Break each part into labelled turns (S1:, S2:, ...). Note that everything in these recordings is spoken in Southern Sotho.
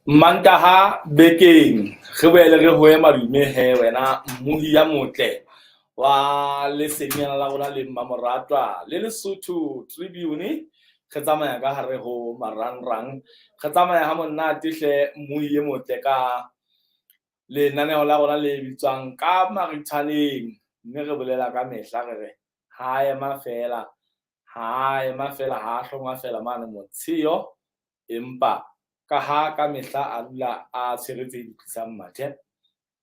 S1: Mantaha bekeng re boele re hoe madume he wena mmohi ya motle wa lesedinyana la rona le mmamoratwa le Lesotho Tribune. Re tsamaya ka hare ho marangrang, re tsamaya ha monate hle mmohi e motle ka lenaneo la rona le bitswang ka maritshwaneng. Mme re bolela ka mehla re re ha ema feela, ha ema feela, ha hlongwa feela mane motsheo. Empa ka ha ka mehla a dula a tshwere tse dutlisang mathe,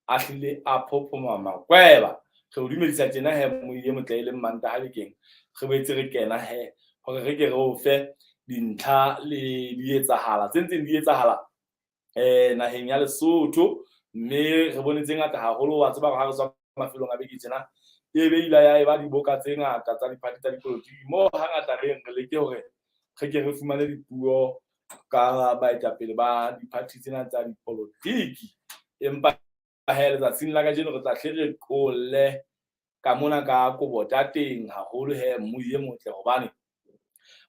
S1: a hlile a phophoma makweba. Re o dumedisa tjena he mmohi e motle e leng Mantaha bekeng. Re boetse re kena he hore re ke re o fe dintlha le dietsahala tse ntseng di etsahala naheng ya Lesotho. Mme re bone tse ngata haholo. Wa tseba hore ha re tswa mafelong a beke tjena, e be ile ya eba diboka tse ngata tsa diphathi tsa dipolotiki moo hangata re re leke hore re ke re fumane dipuo ka baetapele ba diphathi tsena tsa dipolotiki. Empa he letsatsing la kajeno re tla hle re qolle ka mona ka Kobotateng haholo he mmohi e motle, hobane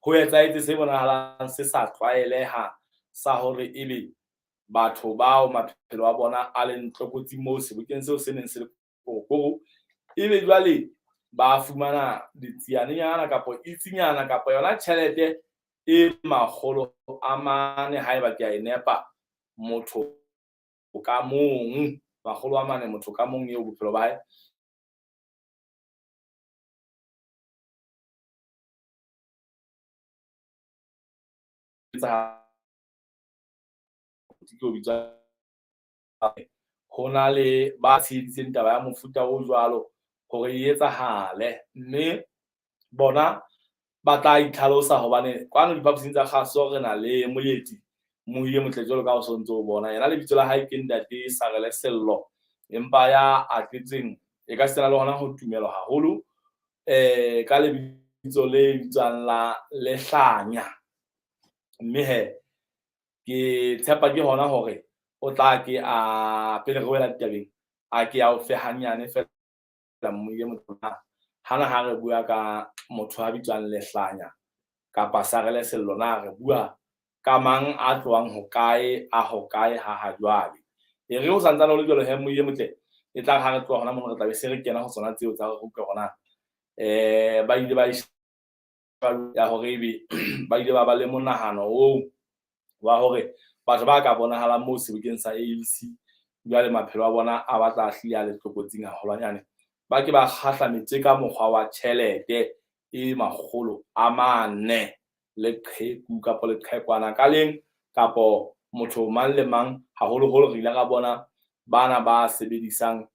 S1: ho etsahetse se bonahalang se sa tlwaeleha sa hore ebe batho bao maphelo a bona a leng tlokotsing moo sebokeng seo se neng se le korokoro, ebe jwale ba fumana ditsianenyana kapa itsinyana kapa yona tjhelete e 400 haeba ke a e nepa motho ka mong, 400 motho ka mong eo bophelo ba hae ho na le ba tsheheditseng taba ya mofuta o jwalo hore e etsahale, mme bona ba tla itlhalosa hobane kwano diphaposing tsa kgaso re na le moeti, mmohi e motle jwalo ka o sontso o bona. Yena lebitso la hae ke Ntate Sarele Sello, empa ya atletseng e ka sena le hona ho tumelwa haholo ka lebitso le bitswang la Lehlanya. Mme he ke tshepa ke hona hore o tla ke a pele re wela ditabeng a ke a o fe hanyane fela mmohi e motle. Hana ha re bua ka motho a bitswang Lehlanya kapa Sarele Sello, na re bua ka mang, a tlohang hokae, a hokae ha ha jwale. E re ho santsane ho le jwalo he mmohi e motle, e tla re ha re tloha hona mono re tla be se re kena ho tsona tseo tsa re utlwe hore na ba ile ba ya hore ebe ba ile ba ba le monahano oo wa hore batho ba ka bonahalang moo sebokeng sa ANC jwale maphelo a bona a batla a hlile a le tlokotsing haholwanyane, ba ke ba kgahlametse ka mokgwa wa tjhelete e 400 leqheku kapo leqhekwana ka leng kapo motho mang le mang. Haholoholo re ile ra bona bana ba sebedisang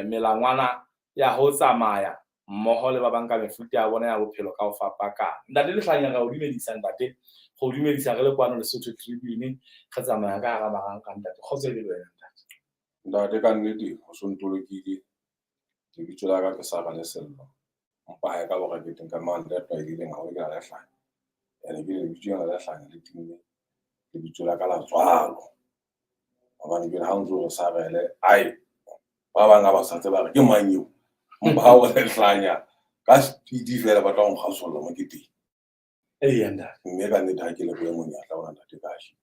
S1: melangwana ya ho tsamaya mmoho le ba bang ka mefuta ya bona ya bophelo ka ho fapakana. Ntate Lehlanya, re o dumedisa ntate, re o dumedisa re le kwano Lesotho Tribune, re tsamaya ka hara marangrang ntate. Kgotso e be le wena ntate.
S2: Ntate ka nnete ho so ntolokile, lebitso la ka ke Sarele Sello, empa ha e ka boraketeng ka mane le tlwaelehileng haholo ke la Lehlanya. Ene ke lebitso lena la Lehlanya le timme lebitso la ka la tswalo. Hobane jwale ha o ntso re Sarele, ai ba bang ha ba sa tseba re ke mang eo, empa ha o re Lehlanya ka speed feela ba tla o nkgasolla mo ke teng.
S1: Eya ntate.
S2: Mme ka nnete ha ke lebohe monyetla ona ntate Kashi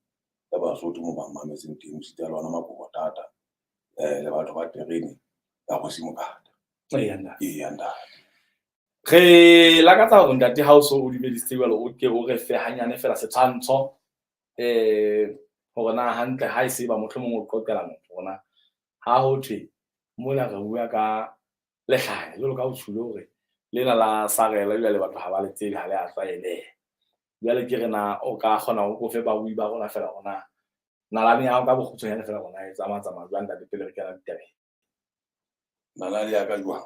S2: le Basotho mo ba mmametseng teng, esita le ona Makobotata le batho ba terene ya Kgosi Mokata.
S1: Eya ntate.
S2: Eya ntate.
S1: Re lakatsa hore ntate ha o so o dumedisitse jwalo o ke o re fe hanyane feela setshwantsho hore na hantle ha e se ba mohlomong o qoqela motho hore na ha ho thwe mona re bua ka Lehlanya jwalo ka o tjholo hore lena la Sarele jwale batho ha ba le tsebe, ha le a tlwaeleha. Jwale ke re na o ka kgona hore o fe barui ba rona feela hore na nalane ya hao ka bokgutshwanyane feela hore na e tsamaya tsamaya jwang ntate pele re kena ditabeng.
S2: Nalane ya ka jwang?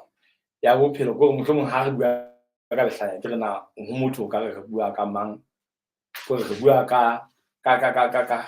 S1: Ya bophelo ke hore mohlomong ha re bua ka Lehlanya ke re na ho motho o ka re re bua ka mang, kore re bua ka ka ka ka ka ka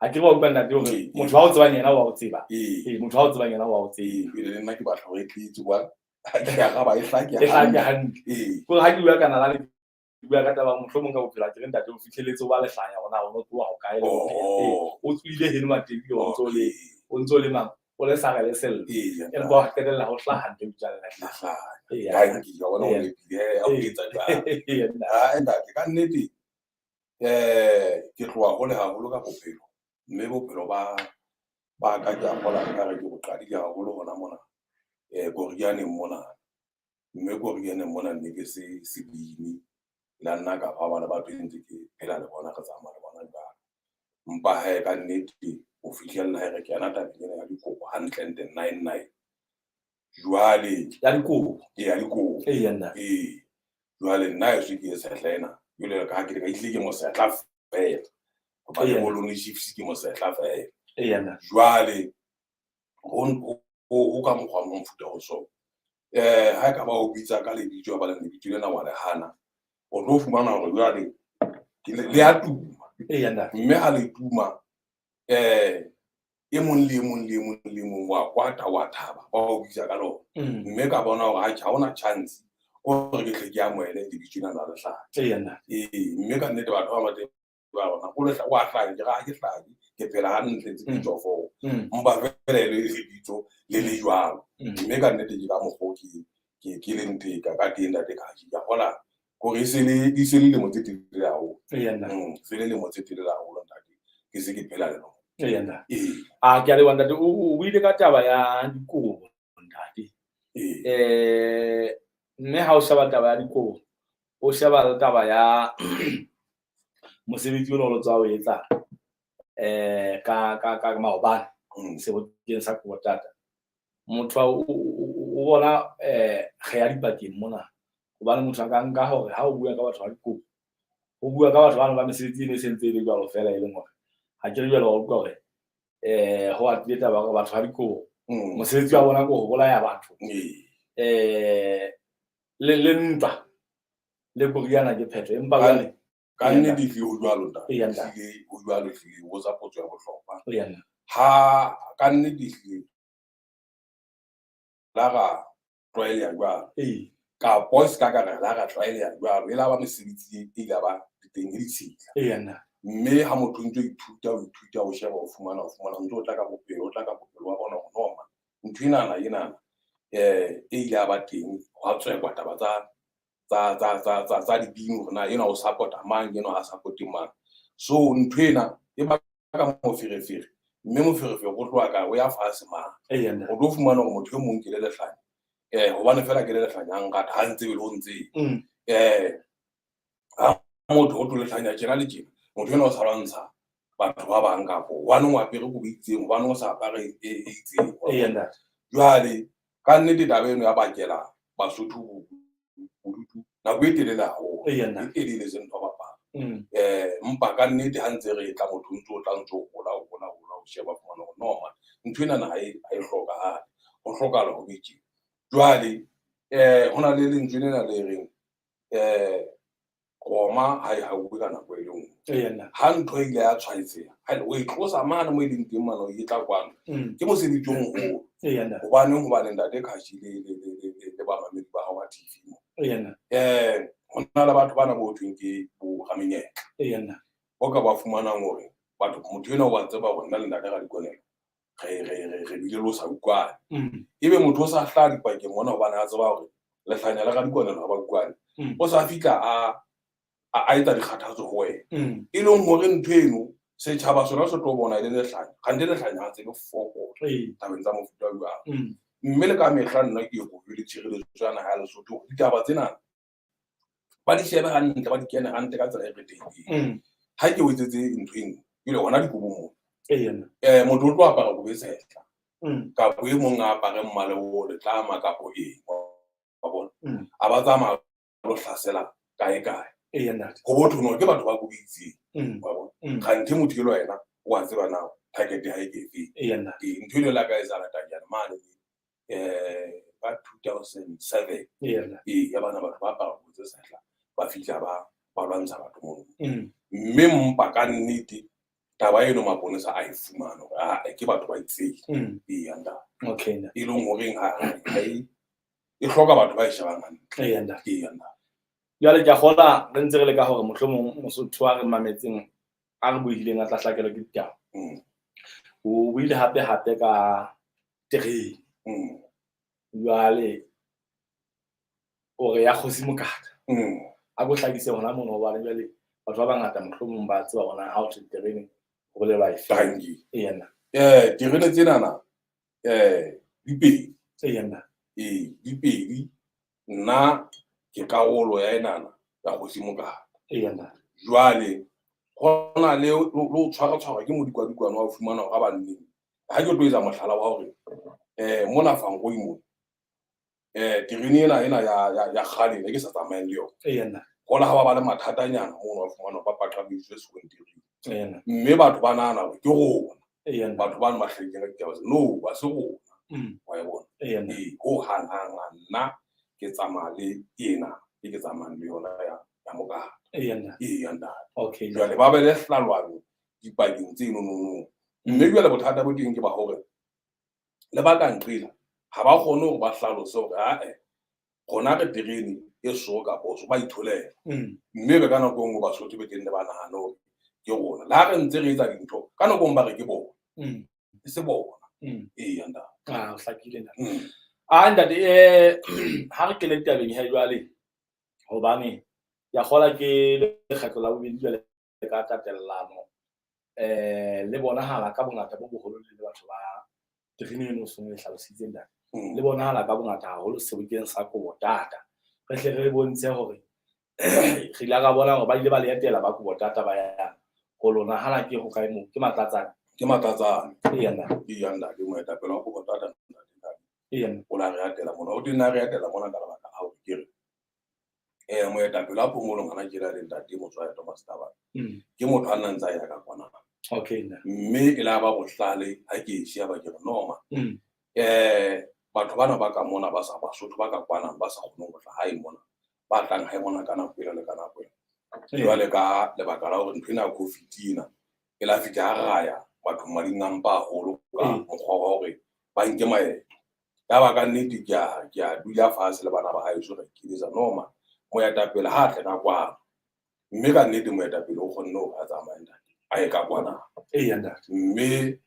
S1: ha ke re wa utlwa ntate hore motho wa o tsebang yena wa o tseba. Ee, motho wa o tsebang yena wa o tseba.
S2: Ee, le nna ke batla hore e tletse kwa. Ke araba e hlake
S1: E hlake hantle.
S2: Ee.
S1: Kore ha ke bua ka nalane ke bua ka taba mohlomong ka bophelo, ha ke re ntate o fihlelletse ho ba Lehlanya hore na o no tloha hokae le hokae. Ee, o tsoile heno Matebele o ntso le o ntso le mang o le Sarele Sello. Empa wa qetella ho hlaha ntho e bitswang Lehlanya.
S2: Lehlanya. Dankie, wa bona o nepile, ha o etsa jwalo.
S1: Ee, ntate.
S2: Ah, ntate, ka nnete ke tloha hole haholo ka bophelo. Mme bophelo ba ka ke a kgola nkare ke bo qadile haholo hona mona Korianeng mona. Mme Korianeng mona ne ke se sebini, la nna ka ba le batho e ntse ke phela le bona, re tsamaya le bona jwalo. Empa hee ka nnete ho fihlella he re kena tabeng ena ya dikobo hantlentle 9-9. Jwale
S1: Ya dikobo.
S2: Ee, ya dikobo.
S1: Eya ntate.
S2: Ee. Jwale nna heso ke e sehla ena. Jwale ka ha ke ehlile ke mosehla feela. Hobane Bolone Chiefs ke mosehla feela.
S1: Eya ntate.
S2: Jwale ho ka mokgwa wa mofuta o so. Ha ekaba o bitsa ka lebitso ba lebitso lena wa le hana, o tlo fumana hore jwale le a tuma.
S1: Eya ntate.
S2: Mme ha le tuma e mong le e mong le e mong le e mong wa kwata, wa thaba, ba o bitsa ka lona. Mme ka bona hore atjhe ha hona chance hore ke tle ke amohele lebitso lena la lehlanya.
S1: Eya ntate.
S2: Ee, mme ka nnete batho ba bateng ba bona o lehla wa hlanya, ke re ha ke hlanye, ke phela hantle ntse ke tswa foo. Mpa fela e le lebitso le le jwalo. Mme ka nnete ke ka mokgwa o ke leng teng ka teng ntate Khaji. Ka kgola hore e se le di se le lemo tse telele haholo.
S1: Eya ntate.
S2: Se le lemo tse telele haholo ntate. Ke se ke phela le lona.
S1: Eya ntate.
S2: Ee.
S1: A ke a leboha ntate. O buile ka taba ya dikobo ntate.
S2: Ee.
S1: Mme ha o sheba taba ya dikobo, o sheba le taba ya mosebetsi ona o lo tswa o etsa ka maobane sebokeng sa Kobo Tata. Motho o bona re ya dipakeng mona. Hobane motho a ka nka hore ha o bua ka batho ba dikobo, o bua ka batho bana ba mesebetsi e ne e sentse e le jwalo feela, e leng hore ha ke re jwale wa utlwa hore ho atile taba ya hore batho ba dikobo mosebetsi wa bona ke ho bolaya batho. Le ntwa le koriana ke phetho, empa jwale
S2: Ka nnete ehlile ho jwalo ntate.
S1: Eya ntate.
S2: Ehlile ho jwalo, ehlile o botsa potso ya bohlokwa.
S1: Eya ntate.
S2: Ha ka nnete ehlile la ra tlwaeleha jwalo.
S1: Ee.
S2: Kapo se ka ka re la ra tlwaeleha jwalo, e la ba mesebetsi e ile ba teng e ditshila.
S1: Eya ntate.
S2: Mme ha motho o ntso ithuta, o ithuta, o sheba, o fumana, o fumana, o ntso o tla ka bophelo, o tla ka bophelo wa bona hore no man, ntho enana e ile ya ba teng, hwa tswekwa taba tsa dibini hore na enwa o support-a mang, enwa ha support-e mang. So ntho ena e baka moferefere, mme moferefere o tloha kae, o ya fatshe mane.
S1: Eya ntate.
S2: O tlo fumana hore motho e mong ke le lehlanya, hobane feela ke le lehlanya a nrata, ha ntsebe le ho ntsebe. Ha motho o tlo lehlanya tjena le tjena, motho enwa o sa lwantsha batho ba bang kapo hobane o apere kobo e itseng, hobane o sa apare e itseng.
S1: Eya ntate.
S2: Jwale ka nnete taba eno ya bakela Basotho bodutu nako e telele haholo.
S1: Eya ntate.
S2: E telele se ntho ya bapala. Empa ka nnete ha ntse re tla motho o ntso o tla ntso o hola, o hola, o hola, o sheba fumana hore no man, ntho enana ha e hlokahale. Ho hlokahala ho be tjena. Jwale ho na le lentswe lena le reng Roma ha e hauwe ka nako e le nngwe.
S1: Eya ntate.
S2: Ha ntho e ile ya tshwaetseha, ha o e tlosa mane mo e leng teng mane, o e tla kwano. Ke mosebetsi o moholo.
S1: Eya ntate.
S2: Hobaneng, hobane ntate Khashi le bamamedi ba hao ba TV mo.
S1: Eya ntate.
S2: Ho na le batho bana bo thweng ke bo ramenyetla.
S1: Eya ntate.
S2: O ka ba fumanang hore batho, motho enwa wa tseba hore nna le ntate Radikonelo re bile le ho sa utlwane. Ebe motho o sa hlaha dipakeng mona hobane a tseba hore lehlanya le Radikonelo ha ba utlwane. O sa fihla a etsa dikgathatso ho wena. E leng hore ntho eno setjhaba sona se tlo bona e le lehlanya, kgante lehlanya ha tsebe fokola tabeng tsa mofuta o jwalo. Mme le ka mehla nna ke ye ko le tshireletso ya naha ya Lesotho hore ditaba tsena ba di shebe hantle, ba di kene hantle ka tsela e kgethehileng. Ha ke o etsetse ntho e nngwe, jwale hona dikobong moo.
S1: Eya nna.
S2: Motho o tlo apara kobo e tshehla. Kapo e mong a apare mmala o letlama kapo eng, wa bona? A ba tsamaya lo hlasela kae kae.
S1: Eya ntate.
S2: Ho botho no ke batho ba kobo e itseng, wa bona? Kganthe motho elo yena o a tseba na target ya hae ke efe.
S1: Eya ntate.
S2: Ee, ntho eno la ka etsahala Tanyane mane, ka 2007.
S1: Eya ntate.
S2: Ee, ya bana batho ba apara kobo tse sehla, ba fihla ba lwantsha batho mono. Mme mpa ka nnete taba eno maponesa a e fumana hore ah, ke batho ba itseng. Ee, ntate.
S1: Okay, ntate.
S2: E leng horeng ha e hloka batho ba e shebang hantle.
S1: Eya ntate.
S2: Ee, ntate.
S1: Jwale ke a kgolwa re ntse re leka hore mohlomong Mosotho a re mametseng a re buileng a tla hlakelwa ke ditaba. O buile hape hape ka terene. Jwale o re ya Kgosi Mokaka. A ko hlakise hona mono hobane jwale batho ba bangata mohlomong ba tseba hore na ha ho thwe terene Ho bolelwa efe?
S2: Tanki.
S1: Eya nna.
S2: Terene tsenana di pedi.
S1: Eya nna.
S2: Ee, di pedi. Nna ke karolo ya enana ya Kgosi Mokata.
S1: Eya nna.
S2: Jwale ho na le ho tshwara tshwara ke modikwadikwane wa ho fumana hore ba nneng. Ha ke tlo etsa mohlala wa hore mona Fankoi mona terene ena ya kgale e ke sa tsamayeng le yona.
S1: Eya nna.
S2: Hola ha ba ba le mathatanyana mono wa fumana ba paqameditswe sekontiring.
S1: Eya nna.
S2: Mme batho ba nahana hore ke rona.
S1: Eya nna.
S2: Batho bano ba hlahileng ka ditaba tse. No, ha se rona. Wa e bona?
S1: Eya nna.
S2: Ee, ho hang hang hang nna ke tsamaya le ena e ke tsamayang le yona ya Mokata.
S1: Eya nna.
S2: Eya ntate.
S1: Okay.
S2: Jwale ba be le hlalwano dipakeng tse nonono. Mme jwale bothata bo teng ke ba hore le ba ka nqela ha ba kgone hore ba hlalose hore ae rona re terene e so kapa so ba itholela. Mme be ka nako e nngwe Basotho be teng le ba nahane hore ke rona. Le ha re ntse re etsa dintho ka nako e nngwe ba re ke bona. E se bona. Eya ntate.
S1: Ah, o hlakile ntate. Ah ntate, ha re kene ditabeng he jwale hobane ke a kgola ke lekgetlo la bobedi jwale ka tatellano le bonahala ka bongata bo boholo le batho ba terene eno song e hlalositse ntate. Le bonahala ka bongata haholo sebokeng sa Kobo Tata. Re hle re bontshe hore re ile ra bona hore ba ile ba le etela ba Kobo Tata ba ya ho lona. Hana ke ho kae moo? Ke Matlatsane.
S2: Ke Matlatsane.
S1: Eya nna.
S2: Eya ntate, moetapele wa Kobo Tata ntate.
S1: Eya nna.
S2: O la re etela mona. O teng a re etela mona ka lebaka la hore ke re moetapele wa phomolong hana ke le ntate Motswaya Thomas Thabane. Ke motho a nna ntse a ya ka kwana.
S1: Okay nna.
S2: Mme e la ba bohlale ha ke e sheba ke re no man. Batho bana ba ka mona ba sa Basotho ba ka kwana ba sa kgoneng ho tla hae mona. Ba tlang hae mona ka nako ena le ka nako ena. Jwale ka lebaka la hore ntho ena ya COVID ena e la fihla ha raya batho mading a mpa haholo ka mokgwa wa hore ba nke maeto. Ya ba ka nnete ke a dula fatshe le bana ba haeso ra ikeletsa no man. Moetapele ha a tle ka kwano. Mme ka nnete moetapele o kgonne hore a tsamaye ntate. A ye ka kwana.
S1: Eya ntate.
S2: Mme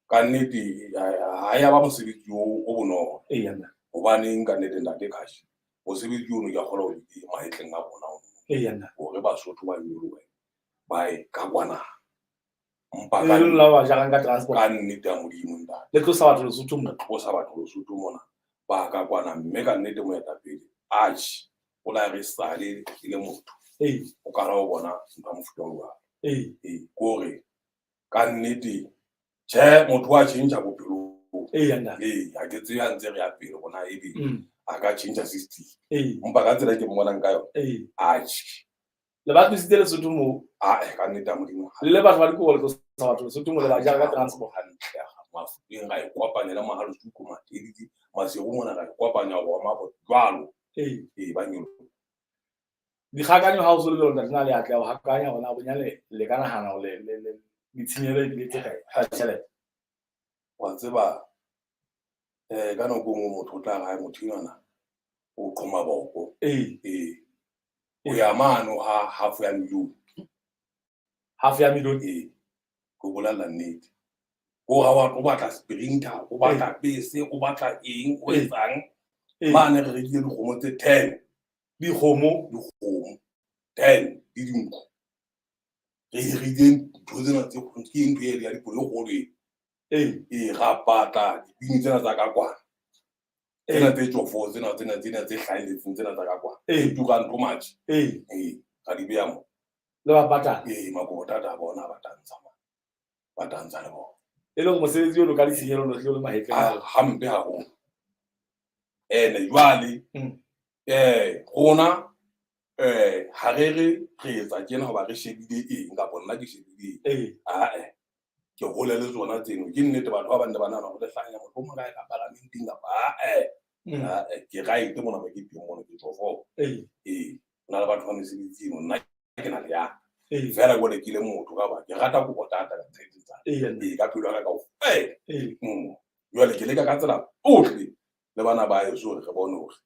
S2: ka nnete ha ya ba mosebetsi o bonolo.
S1: Eya ntate.
S2: Hobaneng ka nnete ntate Khashi, mosebetsi ono ke a kgolwa hore ke mahetleng a rona ono.
S1: Eya ntate.
S2: Hore Basotho ba nyolohe ba ye ka kwana. Empa
S1: Le lona ba jarang ka transport.
S2: Ka nnete ya Modimo ntate.
S1: Le tlosa batho Lesotho mona.
S2: Le tlosa batho Lesotho mona ba ka kwana. Mme ka nnete moetapele atjhe o la re sale e le motho. O ka ra o bona ntho ya mofuta o jwalo. Ee, ke hore ka nnete tjhe motho wa tjhentjha bophelong.
S1: Eya ntate.
S2: Ee, ha ke tsebe ha ntse re ya pele hore na ebe a ka tjhentjha system.
S1: Ee.
S2: Empa ka tsela e ke mmonang ka yona.
S1: Ee.
S2: Atjhe.
S1: Le ba tlositse Lesotho moo.
S2: Ae, ka nnete ya Modimo.
S1: Le batho ba dikobo le tlosa batho Lesotho moo le ba jara ka transport.
S2: Hantle, Mafokeng ra e kopanya le Mohalesuku, Mateliti, Maseru mona ra e kopanya hore mabo jwalo.
S1: Ee.
S2: Ee, ba nyoloha.
S1: Dikgakanyo ha o so le jwalo ntate, na le atleha ho hakanya hore na bonyane le ka nahana hore le ditshenyehelo e bile tse kae ha tjhelete?
S2: Wa tseba ka nako e nngwe motho o tla re, motho enwana o qhoma boko.
S1: Ee.
S2: Ee. O ya mano ha half ya million.
S1: Half ya million?
S2: Ee. Ke o bolella nnete. O ra o batla sprinter, o batla bese, o batla eng, o etsang? Mane re rekile dikgomo tse 10.
S1: Dikgomo?
S2: Dikgomo 10 le dinku. Re hirile ntho tsena tse kgolo, ke ntho e ya dikoloi e kgolo e.
S1: Ee.
S2: Ee, ra batla dibini tsena tsa ka kwana. Tsena tse tjofo, tsena, tsena, tsena tse hlahelletseng, tsena tsa ka kwana.
S1: Ee.
S2: Tse turang too much.
S1: Ee.
S2: Ee, ra di beha moo.
S1: Le ba patala?
S2: Ee, Makobo Tata a bona ba tantsha mane. Ba tantsha le bona.
S1: E le hore mosebetsi ono ka ditshenyehelo lo hle o le mahetleng a
S2: Ah, hampe haholo. Ene jwale, rona, ha re re re etsa tjena hoba re shebile eng kapa nna ke shebile eng.
S1: Ee.
S2: Ae, ke hole le tsona tseno. Ke nnete batho ba bang ne ba nahana hore le hlanya motho o mong a ye ka paramenteng kapa ae. Ae, ke right mona mo ke teng mona ke tjofo.
S1: Ee.
S2: Ee, ho na le batho ba mesebetsi eno, nna ke na le ya.
S1: Ee.
S2: Feela jwale ke le motho ka ba ke rata Kobo Tata ka tsela tsa.
S1: Ee, nna.
S2: Ee, ka pelo ya ka kaofela.
S1: Ee.
S2: Jwale ke leka ka tsela tsohle le bana ba heso hore re bone hore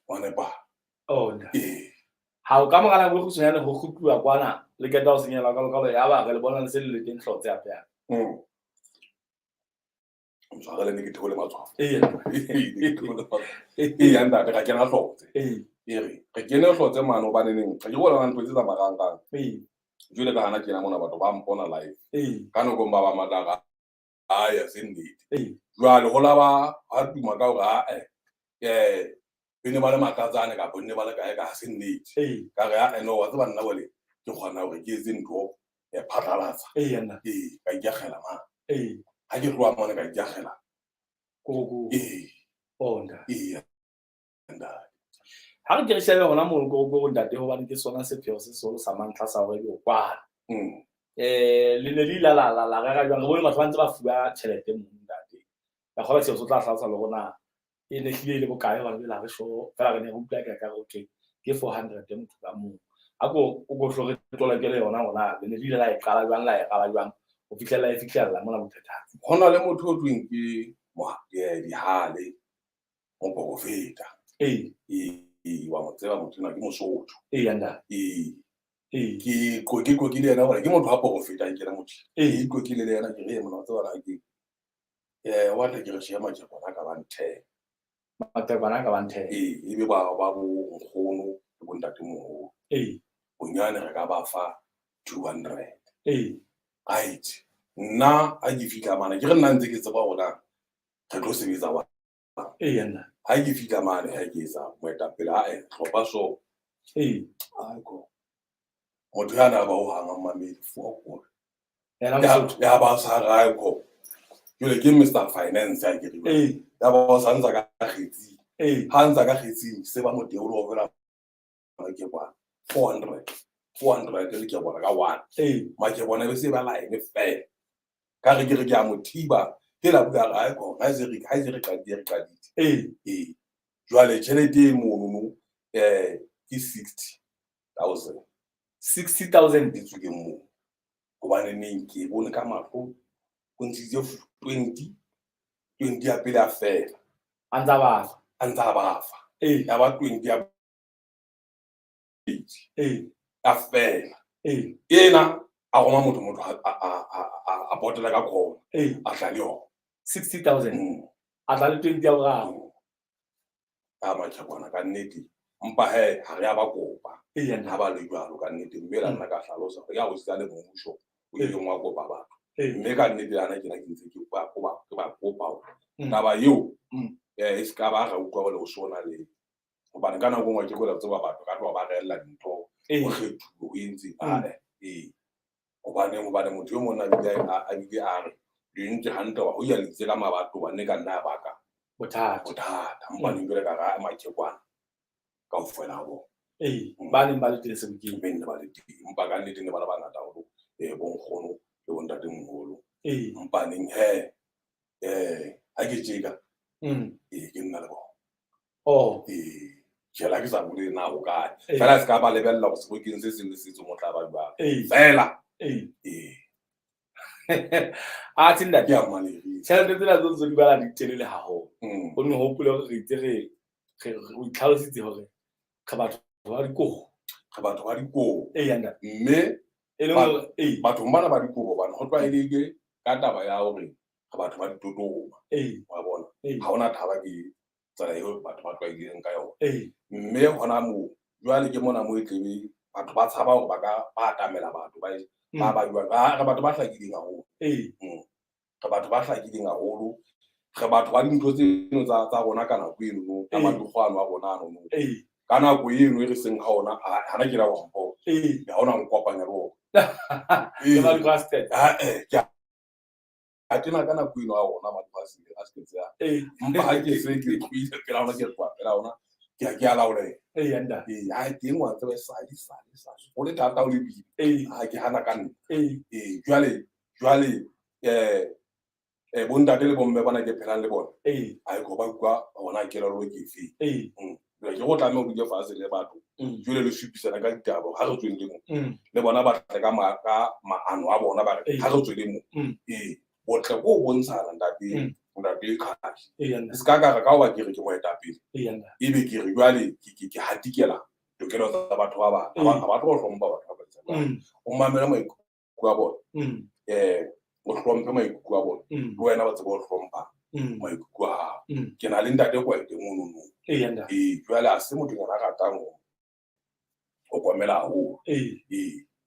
S2: wa nepahala.
S1: Oh, nna.
S2: Ee.
S1: Ha o ka mora nako e kgutshwanyane ho kgutluwa kwana le qeta ho senyelwa ka lokalo ya ba re le bona le se le le teng hlotse hape hape.
S2: Mtshwarele ne ke theole matshwafo.
S1: Ee.
S2: Ne ke theole matshwafo. Ee, ntate, ra kena hlotse.
S1: Ee.
S2: E re, re kene hlotse mane hobane neng, re ke bona ntho tse tsa marangrang.
S1: Ee.
S2: Jwale ka hana tjena mona batho ba mpona live.
S1: Ee.
S2: Ka nakong ba ba matla a ya se nnete.
S1: Ee.
S2: Jwale ho la ba ha tuma ka hore a eh e ne ba le matlatsane kapa ne ba le kae ka ha se nnete.
S1: Ee.
S2: Ka re a no wa tseba nna bole ke kgona hore ke etse ntho ya phatlalatsa.
S1: Ee nna.
S2: Ee, ka ikakgela ma.
S1: Ee.
S2: Ha ke tloha mona ka ikakgela.
S1: Koko.
S2: Ee.
S1: Oh ntate.
S2: Ee. Ntate.
S1: Ha re ke re shebe hona mono koko ntate hobane ke sona sepheo se seholo sa mantlha sa hore ke o kwana. Le ne le ile la rera jwang? Re bone batho ba ntse ba fuwa tjhelete mono ntate. Ka kgolwa seo se tla hlalosa le hore na e ne hlile e le bokae hobane jwale ha re sure feela re ne re utlwa ka re okay ke 400 motho ka mong. A ko o ko hlo re tolokele yona hore na le ne le ile la e qala jwang la e rala jwang ho fihlella e fihlella mona bophethahatsi.
S2: Ho na le motho o thweng ke Dihale moporofeta.
S1: Ee.
S2: Ee, wa mo tseba motho enwa ke Mosotho.
S1: Ee ntate.
S2: Ee.
S1: Ee.
S2: Ke qoqile yena hore ke motho wa porofeta ke yena motho.
S1: Ee.
S2: Ke qoqile le yena ke re mona o tseba na ke eh wa tla ke re sheba majekwana a ka bang 10.
S1: Matekwana a ka bang 10.
S2: Ee, ebe ba ba bo nkgono le bo ntatemoholo.
S1: Ee.
S2: Bonyane re ka ba fa 200.
S1: Ee.
S2: Right. Nna ha ke fihla mane ke re nna ntse ke tseba hore na re tlo sebetsa wa.
S1: Ee nna.
S2: Ha ke fihla mane ha ke etsa moetapele a e hlopha so.
S1: Ee.
S2: Aiko. Motho ya na ba o hang mamedi fokol.
S1: Yena Mosotho.
S2: Ya ba sa rae ko. Jwale ke Mr Finance a ke re.
S1: Ee.
S2: Ya ba sa ntsa ka kgetsi.
S1: Ee.
S2: Ha ntsa ka kgetsi se ba modeolo fela ke kwa 400. 400 le ke bona ka one.
S1: Ee.
S2: Ma ke bona be se ba line fela. Ka re ke re ke a mo thiba. Ke la bua rae ko ha se re ha se re qadile re qadile.
S1: Ee.
S2: Ee. Jwale tjhelete e mono no ke 60,000.
S1: 60,000
S2: e tswileng moo. Hobane neng ke bone ka mahlo o ntshitse 20 20 ya pele a fela.
S1: A ntsa ba fa.
S2: A ntsa ba fa.
S1: Ee.
S2: Ya ba 20 ya pedi.
S1: Ee.
S2: A fela.
S1: Ee.
S2: Ena a roma motho motho a potela ka khona.
S1: Ee.
S2: A tla le yona.
S1: 60,000. A tla le 20 ya boraro.
S2: Ka matjhakwana ka nnete. Mpa he ha re a ba kopa.
S1: Ee nna.
S2: Ha ba le jwalo ka nnete mme la nna ka hlalosa hore ya ho sitsa le mmuso o ileng wa kopa batho. Mme ka nnete yana ke na ke ntse ke ba kopa ke ba kopa hore taba eo e se ka ba ra utlwa hore o sona le hobane ka nako nngwe ke go tseba batho ka tloha ba reella dintho ho kgethuwe ho entse ee. Hobane hobane motho e mong a bile a bile a re le entse hantle wa ho ya le itse ka mabatowa ne ka nna ya baka
S1: Bothata.
S2: Bothata. Mpa neng jwale ka ra makhekwana kaofela ha bona.
S1: Ee, ba neng ba le teng sebokeng.
S2: Ba ne ba le teng. Empa ka nnete ne ba le bangata haholo bo nkgono le bo ntatemoholo.
S1: Ee.
S2: Empa neng he ha ke tjeka ee ke nna le bona.
S1: Oh.
S2: Ee. Tjela ke sa bole na ho kae.
S1: Ee.
S2: Fela se ka ba lebella hore sebokeng se seng le se seng o tla ba jwang.
S1: Ee.
S2: Fela.
S1: Ee.
S2: Ee.
S1: A tse ntate.
S2: Ke a mmalehile.
S1: Tjhelete tsena tse ntse di bala di telele haholo. O nne hopole hore re itse re o itlhalositse hore re batho ba dikobo.
S2: Re batho ba dikobo.
S1: Ee, ntate.
S2: Mme
S1: E leng hore ee.
S2: Bathong bana ba dikobo bana ho tlwaelehile ka taba ya hore re batho ba ditotoma.
S1: Ee.
S2: Wa bona?
S1: Ee.
S2: Ha hona thaba ke tsela eo batho ba tlwaelehileng ka yona.
S1: Ee.
S2: Mme hona moo jwale ke mona moo e tlebe batho ba tshaba hore ba ka ba atamela batho ba ba ba jwang. Re batho ba hlakileng haholo.
S1: Ee.
S2: Re batho ba hlakileng haholo. Re batho ba dintho tseno tsa rona ka nako eno no, ka madukgo ano a rona ano no.
S1: Ee.
S2: Ka nako eno e re seng ha ona, hana ke la wa mpona.
S1: Ee.
S2: Ha hona nkopanya le ona.
S1: Ke madukgo a State.
S2: Ha, ke a tena ka nako eno a rona madukgo a State a.
S1: Ee.
S2: Empa ha ke se ke tlohile pela ona, ke tloha pela ona, ke a ke a laoleha.
S1: Ee, ntate.
S2: Ee, ha teng wa tseba sale sale sale. Ho le thata ho le boima.
S1: Ee.
S2: Ha ke hana ka nna.
S1: Ee.
S2: Ee, jwale jwale bontate le bomme bana ke phelang le bona.
S1: Ee.
S2: Ha e ko ba utlwa hona kelello ke efe.
S1: Ee.
S2: Jwale ke go tlameha ho dule fatshe le batho. Jwale le supisana ka ditaba ha re tsweng le mo. Le bona ba tle ka maano a bona ba re ha re tswele mo. Ee, botle bo bontshana ntate. Ntate Khashi.
S1: Ee, ntate.
S2: Se ka ka re ka hoba ke re ke moetapele.
S1: Ee, ntate.
S2: Ebe ke re jwale ke hatikela tokelo tsa batho ba bang. Ha ba tlo hlompha batho ba bang. O mamele maikutlo a bona. O hlomphe maikutlo a bona. Le wena ba tsebe ho hlompha maikutlo a hao. Ke na le ntate Kwete mono no.
S1: Ee, ntate.
S2: Ee, jwale ha se motho a ratang ho komela haholo.
S1: Ee.
S2: Ee.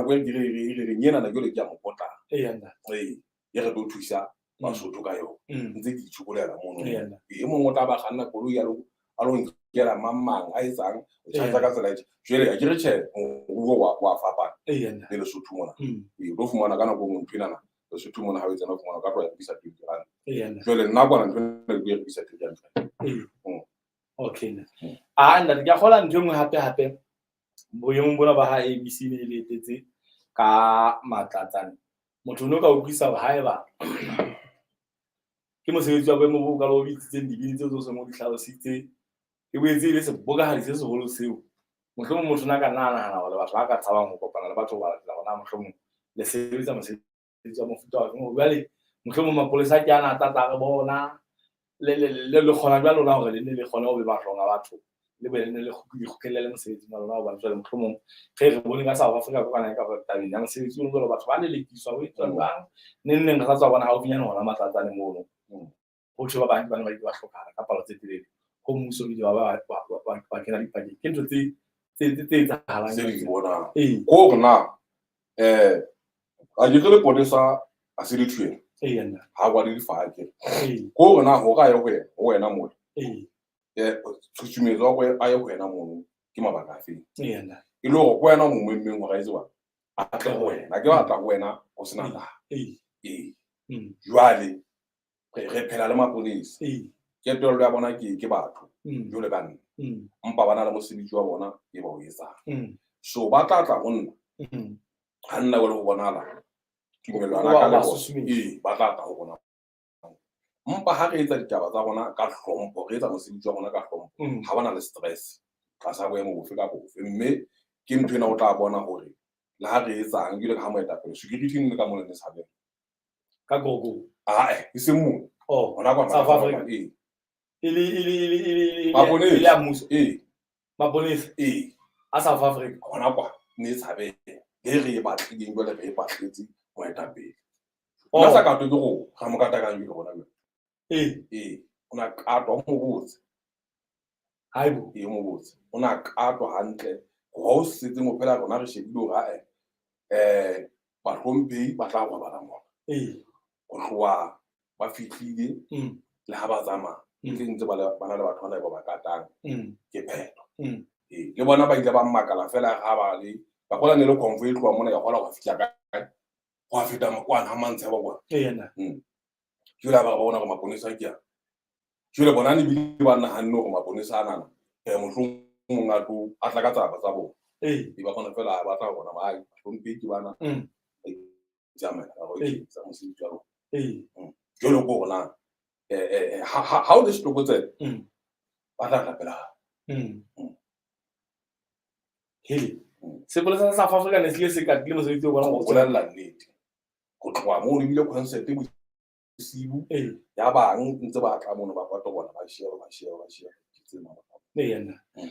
S2: nako e ke re re reng enana jwale ke ya mokotlana.
S1: Eya ntate.
S2: Ee, e re tlo thusa Basotho ka yona. Ntse ke itshokolela mono.
S1: Eya ntate.
S2: E mong o tla ba kganna koloi a lo a lo nkela mang mang a etsang o charge ka tsela e tje. Jwale ha ke re tjhe, moruo wa fapana
S1: Eya ntate.
S2: le Lesotho mona. Ee, o tlo fumana ka nako e nngwe ntho enana Lesotho mona ha o e tsena o fumana o ka tloha e rekisa 20 rand.
S1: Eya ntate.
S2: Jwale nna kwana ntho ena ke tlo e rekisa 30 rand.
S1: Okay ntate. Ah ntate, ke a kgolwa ntho e nngwe hape hape boemong bona ba ha ABC ne e le etetse ka matlatsane. Motho o ne o ka utlwisisa hore haeba ke mosebetsi wa boemo bo bokalo o bitsitseng dibini tseo tse seng o di hlalositse, e boetse e le sebokahadi se seholo seo. Mohlomong motho o ne a ka nna a nahana hore batho ba ka tshabang ho kopana le batho ba latela hore na mohlomong le sebetsa mosebetsi wa mofuta wa feng. Jwale mohlomong mapolesa ke ana a tla tla re bona le kgona jwang lona hore le nne le kgone ho be mahlong a batho, le be le nne le kgutlele mosebetsing wa lona, hobane jwale mohlomong re re bone ka South Africa ko kana ka hore tabeng ya mosebetsi ono jwalo batho ba lelekiswa ho etswa jwang, neng neng re sa tswa bona haufinyane hona Matlatsane mono ho thwe ba bang ke bane ba ile ba hlokahala ka palo tse telele ho mmuso o ile wa kena dipakeng. Ke ntho tse etsahalang
S2: Tse di bonang.
S1: Ee.
S2: Ko hore na a ke re lepolesa a se le thuela.
S1: Ee, nna.
S2: Ha wa le difaha ke.
S1: Ee.
S2: Ko hore na hore a ye ho yena, ho wena mona.
S1: Ee.
S2: Tshusumetso ya hore a ye ho wena mono ke mabaka a feng?
S1: Ee, nna.
S2: E le hore ke wena o mo memmeng hore a etse jwang? A tle ho wena. A ke batla ho wena ho sena taba.
S1: Ee.
S2: Ee.
S1: Jwale
S2: Jwale re phela le maponesa.
S1: Ee.
S2: Ketelo ya bona ke batho jwale ka nna. Empa ba na le mosebetsi wa bona e ba o etsang. So ba tla tla ho nna. Ha nna jwale ho bonahala tumellwana ka le
S1: Wa
S2: bona.
S1: susumetsa.
S2: Ee, ba tla tla ho bona. Empa ha re etsa ditaba tsa rona ka hlompho, re etsa mosebetsi wa rona ka hlompho, ha bana le stress tlasa boemo bofe ka bofe. Mme ke ntho ena o tla bona hore Le ha re etsang ke le ka ha moetapele security ne ka mona ne tshabela
S1: ka gogo
S2: ah e seng mo
S1: oh
S2: hona kwa
S1: South Africa.
S2: E
S1: e le
S2: Maponesa.
S1: e le ya mmuso
S2: e
S1: maponesa
S2: e
S1: a South Africa
S2: hona kwa ne tshabela le re e batlileng jwale re e batletse moetapele
S1: Oh.
S2: nna sa katwe ke go ga mo kata kang jwale gona jwale
S1: ee
S2: ee o na katwa o mo botse
S1: haibo
S2: e mo botse o na katwa hantle go o setseng o phela rona re shebile hore ae bahlomphehi ba tla robala mona
S1: ee
S2: go tloha ba fihlile
S1: mm
S2: le ha ba tsamaya
S1: Mm.
S2: ntse ntse ba na le batho bana ba ba katang
S1: mm
S2: ke phetho
S1: mm
S2: ee le bona ba ile ba mmakala fela ga ba le ba gola ne le convoy e tloha mona ya gola go fihla kae go a feta makwana ha mantshe ba kwana
S1: ee na
S2: jwale ha ba bona gore maponesa ke a jwale bona ne bile ba nahanne gore maponesa a nana mohlomong a tlo a tla ka tsaba tsa bona
S1: ee
S2: e ba kgona fela ba tla bona ba hlomphe ke bana
S1: mm
S2: tsamaela ka
S1: Ee.
S2: tsa mosebetsi wa rona
S1: ee
S2: jwale ko rona ha o le setlokotsebe
S1: mm
S2: ba tla tla pela hao.
S1: mm
S2: Mm.
S1: hele
S2: Mm.
S1: sepolesa sa South Africa ne se ile se katile mosebetsi o bona
S2: Go
S1: go
S2: bolella nnete go tloha moo ebile concert bosibu
S1: ee
S2: ya bang ntse ba tla mono ba kwata bona ba sheba ba sheba ba sheba ke tse mabaka.
S1: ee na
S2: Mm.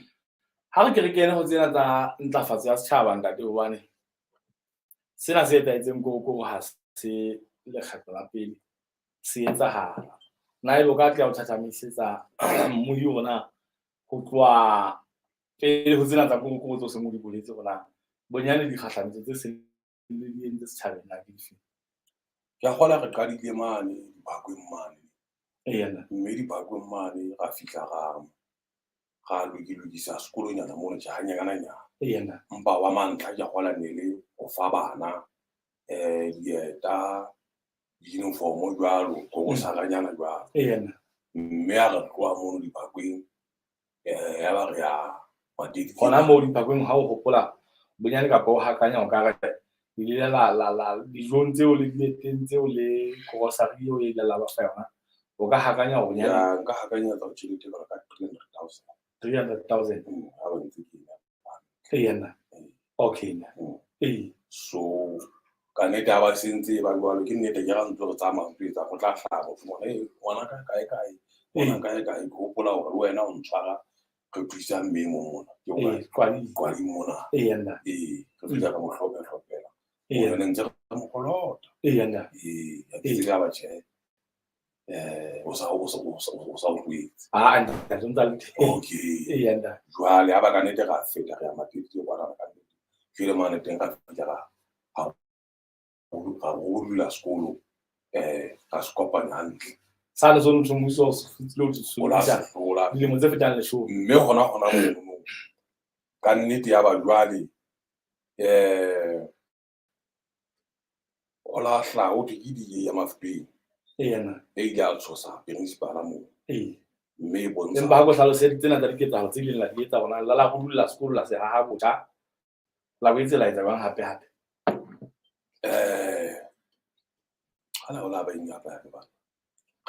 S1: ha re ke re kene ho tsena tsa ntlafatso ya setjhaba ntate hobane sena se etsahetseng ko ha se lekgetlo la pele se etsahala na ebe o ka tla o thathamisetsa mmohi hore na ho tloha pele ho tsena tsa korokoro tseo seng o di boletse hore na bonyane dikgahlametso tse seng le di entse setjhabeng na ke dife
S2: Ke a kgola re qadile mane dibakweng mane
S1: ee na
S2: mme dibakweng mane ra fihla ra lokilokisa sekolonyana mono tje hanyananyana
S1: ee na
S2: mpa wa mantlha ke a kgola ne le ho fa bana dieta di-uniform jwalo korosaranyana jwalo
S1: ee na
S2: mme ha re tloha mono dibakweng ya ba re ya Matedi-
S1: hona moo dipakweng ha o hopola bonyane kapa o hakanya o ka re le ile la dijong tseo le dieteng tseo le grocery eo e ile la ba fa yona o ka hakanya hore bonyane
S2: Ya, nka hakanyetsa ho tjhelete e ka 300,000
S1: 300,000
S2: ha ba ntse ke ena.
S1: ee na okay na
S2: Mm.
S1: ee
S2: so ka nnete ha ba sentse e ba jwalo ke nnete ke ra ntse re tsamaya ntse etsa go tla hlaha motho mona "Hey, ngwana ka kae kae ngwana kae kae ke hopola hore le wena o ntshwara re thusa mme e mong mona ke
S1: ee
S2: hore
S1: kwadi
S2: qwading mona
S1: ee na
S2: ee re fihla re mo hlophe hlopela
S1: ee
S2: ne ntse re mo kolota
S1: ee na
S2: ee ha ke tsebe ha ba tjhe o sa o tlohetse
S1: ah ntate o ntsa le teng
S2: okay
S1: ee na
S2: jwale ha ba ka nnete ra feta re ya Matete kwana ka nnete jwale mane teng ra fihla ra dula sekolo ra se kopanya hantle
S1: sane so ntho mmuso o se futsile o
S2: o la
S1: se
S2: se hlola
S1: dilemo tse fetang leshome
S2: mme hona hona mono ka nnete ya ba jwale ho la hlaha ho thwe ke DA ya Mafubeng
S1: ee na
S2: e ile ya tshosa principal-a moo
S1: ee
S2: mme e bontsha
S1: empa ha ko hlaloseditse tsena tsa diketsahalo tse ileng la di etsa hona la rudulla sekolo la se haha botjha la boetse la etsa jwang hape hape
S2: ha la o la ba eng hape hape bana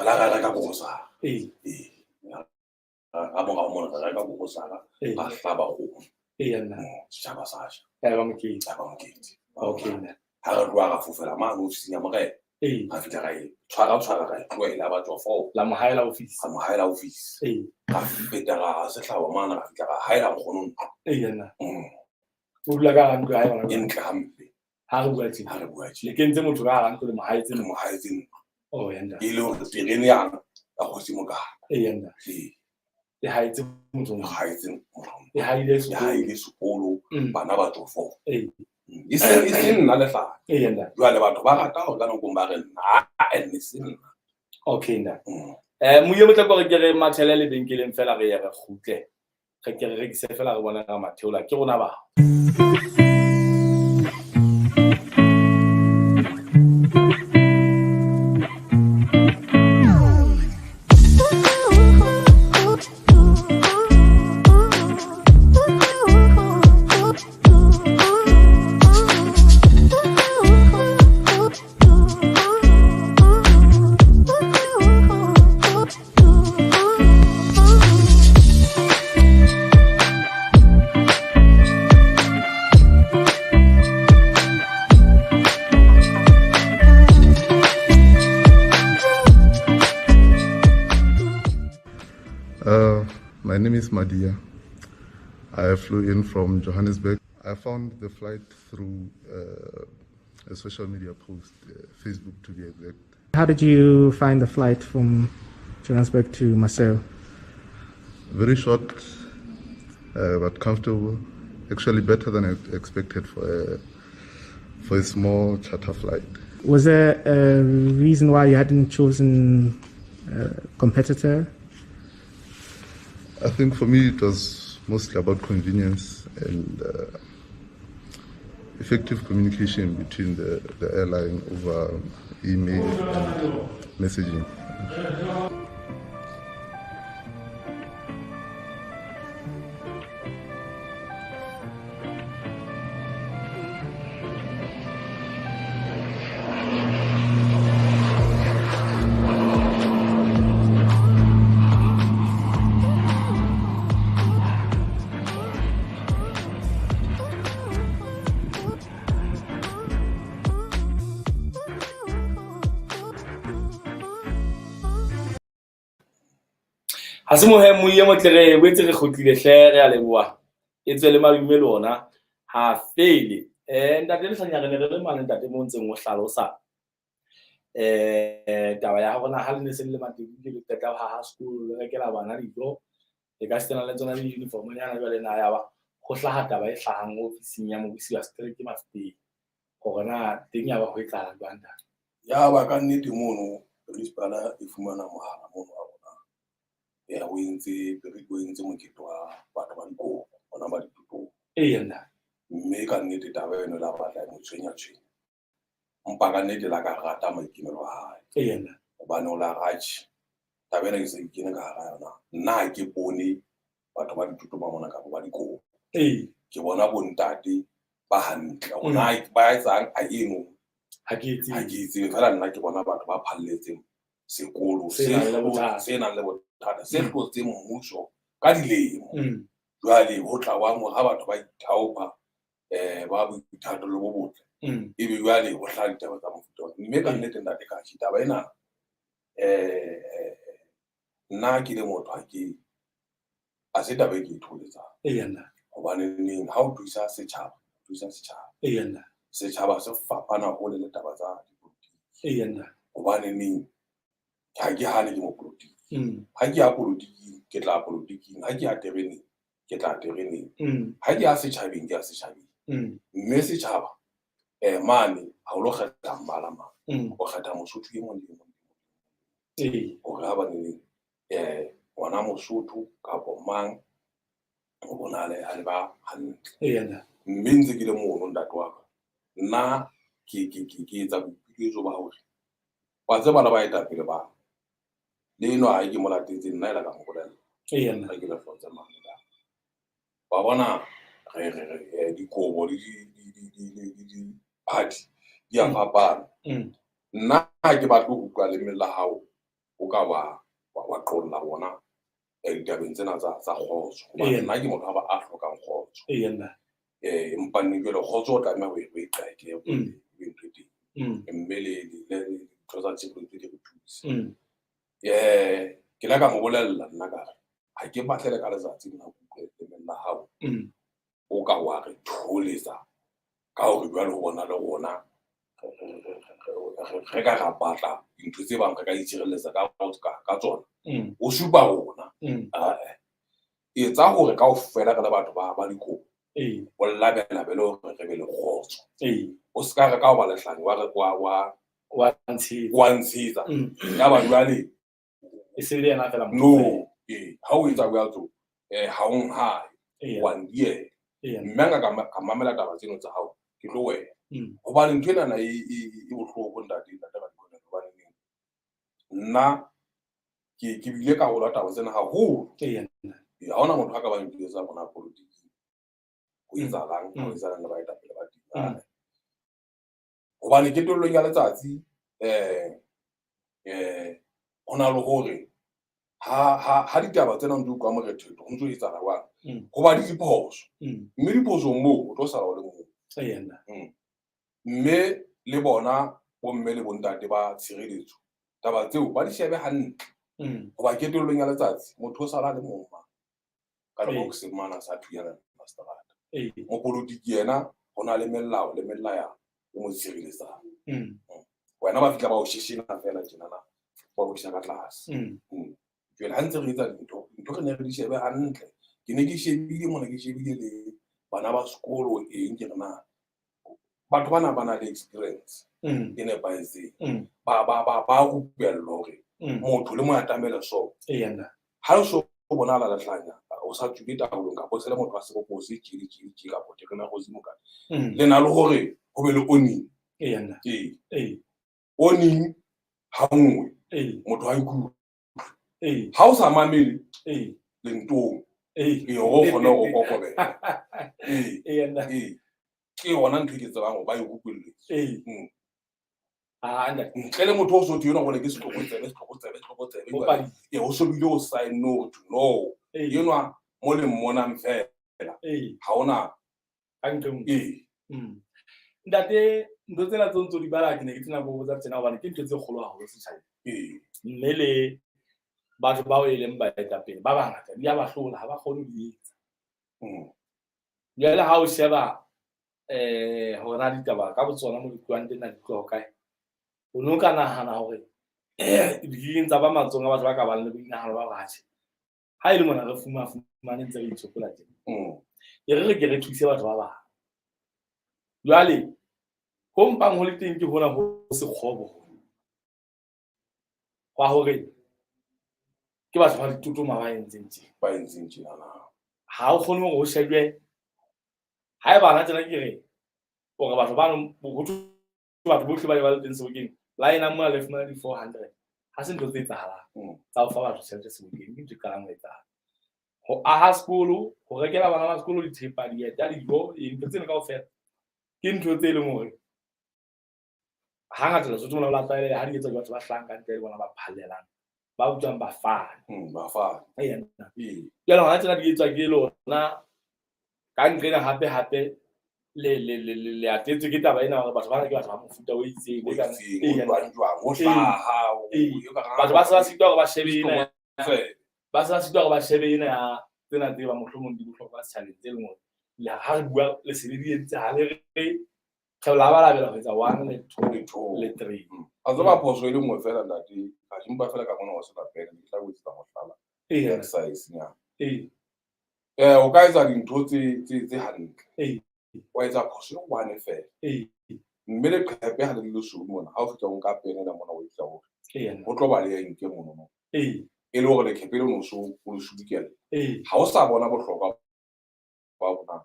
S2: re la ra reka korosara
S1: ee
S2: ee ka morao mona re reka korosara
S1: ee
S2: ra hlaba kgomo
S1: ee na
S2: setjhaba sa ja
S1: ya eba mokete
S2: ya ba mokete
S1: okay na
S2: ha re tloha ra fofela mane ofising ya morena
S1: ee
S2: ra fihla ra e tshwara tshwara ra e tlohela ba tswa foo
S1: la mo haela office
S2: ra mo haela office
S1: ee
S2: ra feta ra sehlaba mane ra fihla ra haela nkgono ntlo
S1: ee na
S2: Mm,
S1: o dula ka hara ntlo ya hae hona
S2: e
S1: jwale.
S2: ntle hampe
S1: ha re bua tjena
S2: ha re bua tje
S1: le kentse motho ka hara ntlo le mo haetse
S2: re
S1: ntlo
S2: mo haetse ntlo
S1: oh ya nda
S2: e le hore terene yana ya kgosi Mokaba
S1: ee nda
S2: ee
S1: e haetse motho
S2: re haetse motho
S1: e haile
S2: e
S1: sekolo
S2: haile sekolo
S1: Mm,
S2: bana ba tswa foo
S1: ee
S2: e seng nna lehlaka
S1: ee nda
S2: jwale batho ba rata hore ka nakong ba re nna ene se nna
S1: okay nda
S2: Mm.
S1: Moye motle ko re ke re mathele lebenkeleng fela re ye re kgutle re ke re rekise fela re bone ra matheola ke rona bao
S3: Ooh. is Madia. I flew in from Johannesburg. I found the flight through a social media post, Facebook to be exact.
S4: How did you find the flight from Johannesburg to Maseru?
S3: Very short, but comfortable. Actually better than I expected for a small charter flight.
S4: Was there a reason why you hadn't chosen a competitor?
S3: I think for me it was mostly about convenience and effective communication between the airline over email and messaging.
S1: Ha se mohe moye motle re boetse re kgutlile hle, re a leboha. E tswe le madume le ona ha fele. Ntate Lehlanya, re ne re le mane ntate mo ntseng o hlalosa taba ya hore na ha le ne se le le matric le qeta ho haha sekolo, le rekela bana dijo, le ka sitana le tsona di-uniform nyana. Jwale na ya ba ho hlaha taba e hlahang ofising ya mobusi wa setereke Mafeteng, hore na teng ya ba ho etsahala jwang ntate?
S2: Ya ba ka nnete mono principal e fumana mohala mono wa rona. Ya o entse o entse mokete wa batho ba dikobo, bona ba ditutong.
S1: Eya ntate.
S2: Mme ka nnete taba eno la batla e mo tshwenya tshwenya. Empa ka nnete la ka rata maikemelo a hae.
S1: Eya ntate.
S2: Hobane o la ratjhe. Taba ena ke se ke kene ka hara yona. Nna ha ke bone batho ba dithuto ba mona kapa ba dikobo. Ke bona bontate ba hantle. Hore na ba etsang a eno.
S1: Ha ke e tsebe.
S2: Ha ke e tsebe. Feela nna ke bona batho ba phalletseng sekolo
S1: Se nang le bothata.
S2: Se nang le bothata, se hlotseng mmuso ka dilemo. Jwale ho tla wang hore ha batho ba ithaopa, ba boithatelo bo botle, ebe jwale ho hlaha ditaba tsa mofuta ona. Mme ka nnete ntate Kashi, taba ena, nna ke le motho ha ke, ha se taba e ke e tholetsang.
S1: Eya nna.
S2: Hobane neng ha o thusa setjhaba, o thusa setjhaba.
S1: Eya nna.
S2: Setjhaba se fapana hole le taba tsa dipolotiki.
S1: Eya nna.
S2: Hobane neng ha ke hane ke mopolotiki. Ha ke ya polotiking, ke tla polotiking. Ha ke ya tereneng, ke tla tereneng. Ha ke ya setjhabeng, ke ya setjhabeng. Mme setjhaba, mane ha o lo kgetha mmala mane. O kgetha Mosotho e mong le e mong. Hore ha ba neng, ngwana Mosotho kapo mang, o bona a le ba hantle.
S1: Eya nna.
S2: Mme ntse ke le mono ntate wa ka, nna ke etsa boipiletso ba hore wa tseba le baetapele ba le enwa ha ke mo latetse nna e la ka mo bolella.
S1: Eya nna.
S2: Ha ke le hlotse mane ka. Wa bona re dikobo le di party di a fapana. Nna ha ke batle ho utlwa lemme la hao o ka wa qolla bona ditabeng tsena tsa kgotso. Hobane nna ke motho a ba a hlokang kgotso.
S1: Eya nna.
S2: Empa nne jwale kgotso o tlameha ho e qeke, o e ntho e teng. Mme le dintho tsa tshireletso di re thuse. Ke la ka mo bolella nna ka re, ha ke batle le ka letsatsi nna ho utlwe lemme la hao. O ka wa re tholetsa ka hore jwale ho bona le rona re ka ra batla dintho tse bang re ka itshireletsa ka tsona. O supa rona. Ah-eh. Etsa hore kaofela re le batho ba dikobo. O labelabele hore re be le kgotso. O ska re ka ho ba lehlanya wa re wa wa
S1: Wa ntshetsa.
S2: wa ntshetsa. Ya ba jwale
S1: E se le yena feela motho
S2: No.
S1: feela.
S2: Ha o etsa jwalo tso, ha o nhae. Wa ndiela. Mme nka ka mamela taba tseno tsa hao, ke tlo wena. Hobane ntho enana e bohloko ntate, ntate Radikone, hobane neng nna ke bile ka hola taba tsena haholo. Ha hona motho a ka bang mpitsa bona politiki. Ho etsahalang, ha ho etsahalang le baetapele ba teng. Hobane ketellong ya letsatsi, ho na le hore ha ditaba tsena ntse utlwa morethetho, ho ntso etsahala jwang? Ho ba le diphoso. Mme diphosong moo, o tlo sala o le mong.
S1: Eya nna.
S2: Mme le bona bomme le bontate ba tshireletso, taba tseo ba di shebe hantle. Hoba ketellong ya letsatsi, motho o sala a le mong. Ka lebox mana sa thuyana mastrata. Mopolotiki yena ho na le melao le melaya e mo tshireletsang. Wena ba fihla ba o sheshena fela tjenana, ba o isa ka tlase. Jwale ha ntse re etsa dintho, dintho re ne re di shebe hantle. Ke ne ke shebile mona, ke shebile le bana ba sekolo eng, ke re na batho bana ba na le experience e nepahetseng. Ba rupellwa hore motho le mo atamela so. Ha o so bonahala lehlanya, o sa tswile taolong kapa o se le motho wa sebopo se tjele tjele tjele kapa terena go zimo ka. Le na le hore ho be le owning. Ee. Owning ha nngwe motho ha ikutlwe. Ha o sa mamele lentong, ee, hore o kgone ho kokobela. Ee. Ee. Ke yona ntho e ke tsebang hore ba e rupelletswe. Ntle le motho o so thwe yona ke setlokotsebe, setlokotsebe, setlokotsebe. Ee, ho so bile o sign no to no. Enwa mo le mmonang fela. Ha hona. Ee.
S1: Ntate, ntho tsena tse ntso di bala ke ne ke tsena go botsa tsena hobane ke ntho tse kgolo haholo setjhabeng. Mme le batho bao e leng baetapele ba bangata di a ba hlola, ha ba kgone ho di etsa. Jwale ha o sheba hore na ditaba ka botsona mo di tlohang teng na di tloha kae, o no ka nahana hore di tsa ba matsohong a batho ba ka bang le boinahano ba batjha. Ha e le mona re fumane ntse re itshokola teng. E re re ke re thuse batho ba bang. Jwale ho mpang ho le teng ke hona ho sekgobo hwa hore ke batho ba ditotoma ba entseng tje.
S2: Ba entseng tjena na.
S1: Ha o kgone hore ho shejwe haeba hana tjena ke re hore batho ba ho batho bohle ba ne ba le teng sebokeng line mona le fumana di 400. Ha se ntho tse etsahalang tsa ho fa batho tjhelete sebokeng, ke ntho e qalang ho etsahala. Ho aha sekolo, ho rekela bana ba sekolo dithepa, dieta, dijo, ntho tsena kaofela ke ntho tse leng hore hangata Lesotho mona ba tlwaeleha ha di etswa ke batho ba hlahang ka ntle le bona ba phallelang, ba utswang bafana.
S2: Bafana.
S1: Jwale hona tsena di etswa ke lona ka nqena hape hape le atetswe ke taba ena hore batho bana ke batho ba mofuta o itseng. Batho ba se ba sitwa hore ba shebe ena, ba se ba sitwa hore ba shebe ena ya tsena tse ba mohlomong di bohlokwa setjhabeng tse leng hore le ha re bua lesedi di entse ha le re re labalabela ho etsa 1 le 2 le 3.
S2: A tseba phoso e le nngwe fela ntate, ha ke mpa fela ka bona ho se lapele, ke tla o etsetsa mohlala. Exercise nyana. O ka etsa dintho tse hantle. Wa etsa phoso e one fela. Mme leqhepe ha le le lesweu mona, ha o fihla o nka pene ena mona o etsa hore ho tlo ba le enke mono. E le hore leqhepe le no so o le sudikela. Ha o sa bona bohlokwa ba bona.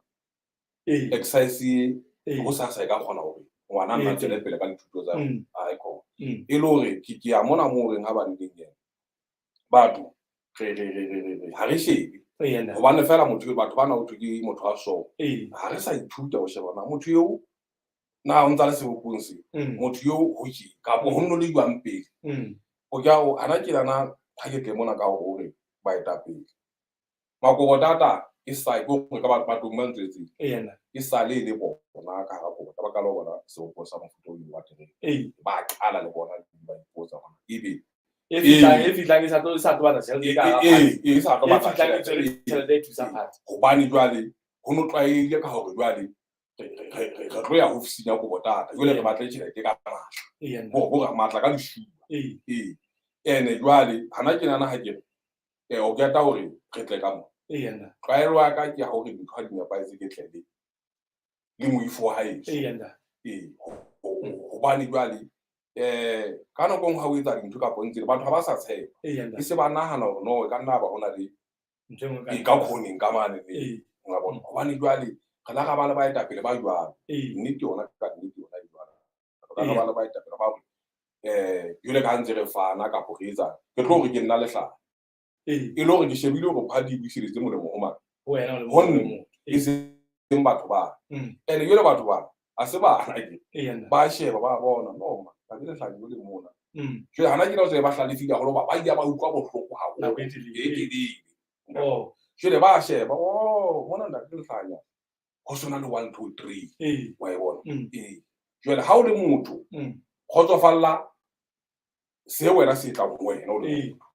S2: Exercise ho sa sa e ka kgona hore ngwana nna tswele pele ka dithuto tsa hae khona. E le hore ke ya mona moo reng ha ba le teng yena. Batho re ha re shebe. Hobane fela motho batho bana ho thwe ke motho wa so. Ha re sa ithuta ho sheba na motho eo na o ntsa le sebopong se. Motho eo ho tje kapa ho nno le jwang pele. O ka o ana ke lana ha ke tle mona ka hore baetapele. Makobotata e sa ke hore ka batho ba tong ba ntswetseng. E sa le le bona ka hara kobota ba ka lo bona sebopo sa mofuta o wa terene. Ba qala le bona ba ipotsa hore ebe
S1: e fihlang e sa tlo batla tjhelete ka hara
S2: e sa tlo batla
S1: tjhelete e thusa party.
S2: Hobane jwale ho no tlwaelehile ka hore jwale re tlo ya ofising ya kobotata jwale re batle tjhelete ka matla. Hore matla ka leshuwa. Ene jwale hana ke nana ha ke re o keta hore re tle ka mo. Tlwaelo ya ka ke ya hore dintho ha di nepahetse ke tle le moifo wa haeso. Hobane jwale ka nako nngwe ha o etsa dintho kapa ntse batho ha ba sa tshepa. E se ba nahana hore no e ka nna ba hona le e ka khoneng ka mane le wa bona. Hobane jwale re la ra ba le baetapele ba jwalo. Nnete yona ka nnete yona e jwalo. Re la ra ba le baetapele ba hore jwale ka ha ntse re fana kapa re etsa ke tlo hore ke nna lehlala. E le hore ke shebile hore phadi e buiseditse molemo ho mang. Ho nna e seng batho ba. Ene jwale batho ba a se bana ke. Ba sheba ba bona no ma ba ke lehlanya le mona. Jwale hana ke na ba hlalefile haholo ba ba ile ba utlwa bohloko haholo. E telele. Jwale ba sheba oh mona ntate lehlanya ho sona le 1 2 3. Wa e bona. Jwale ha o le motho kgotsofalla se wena se tlang ho wena o le motho.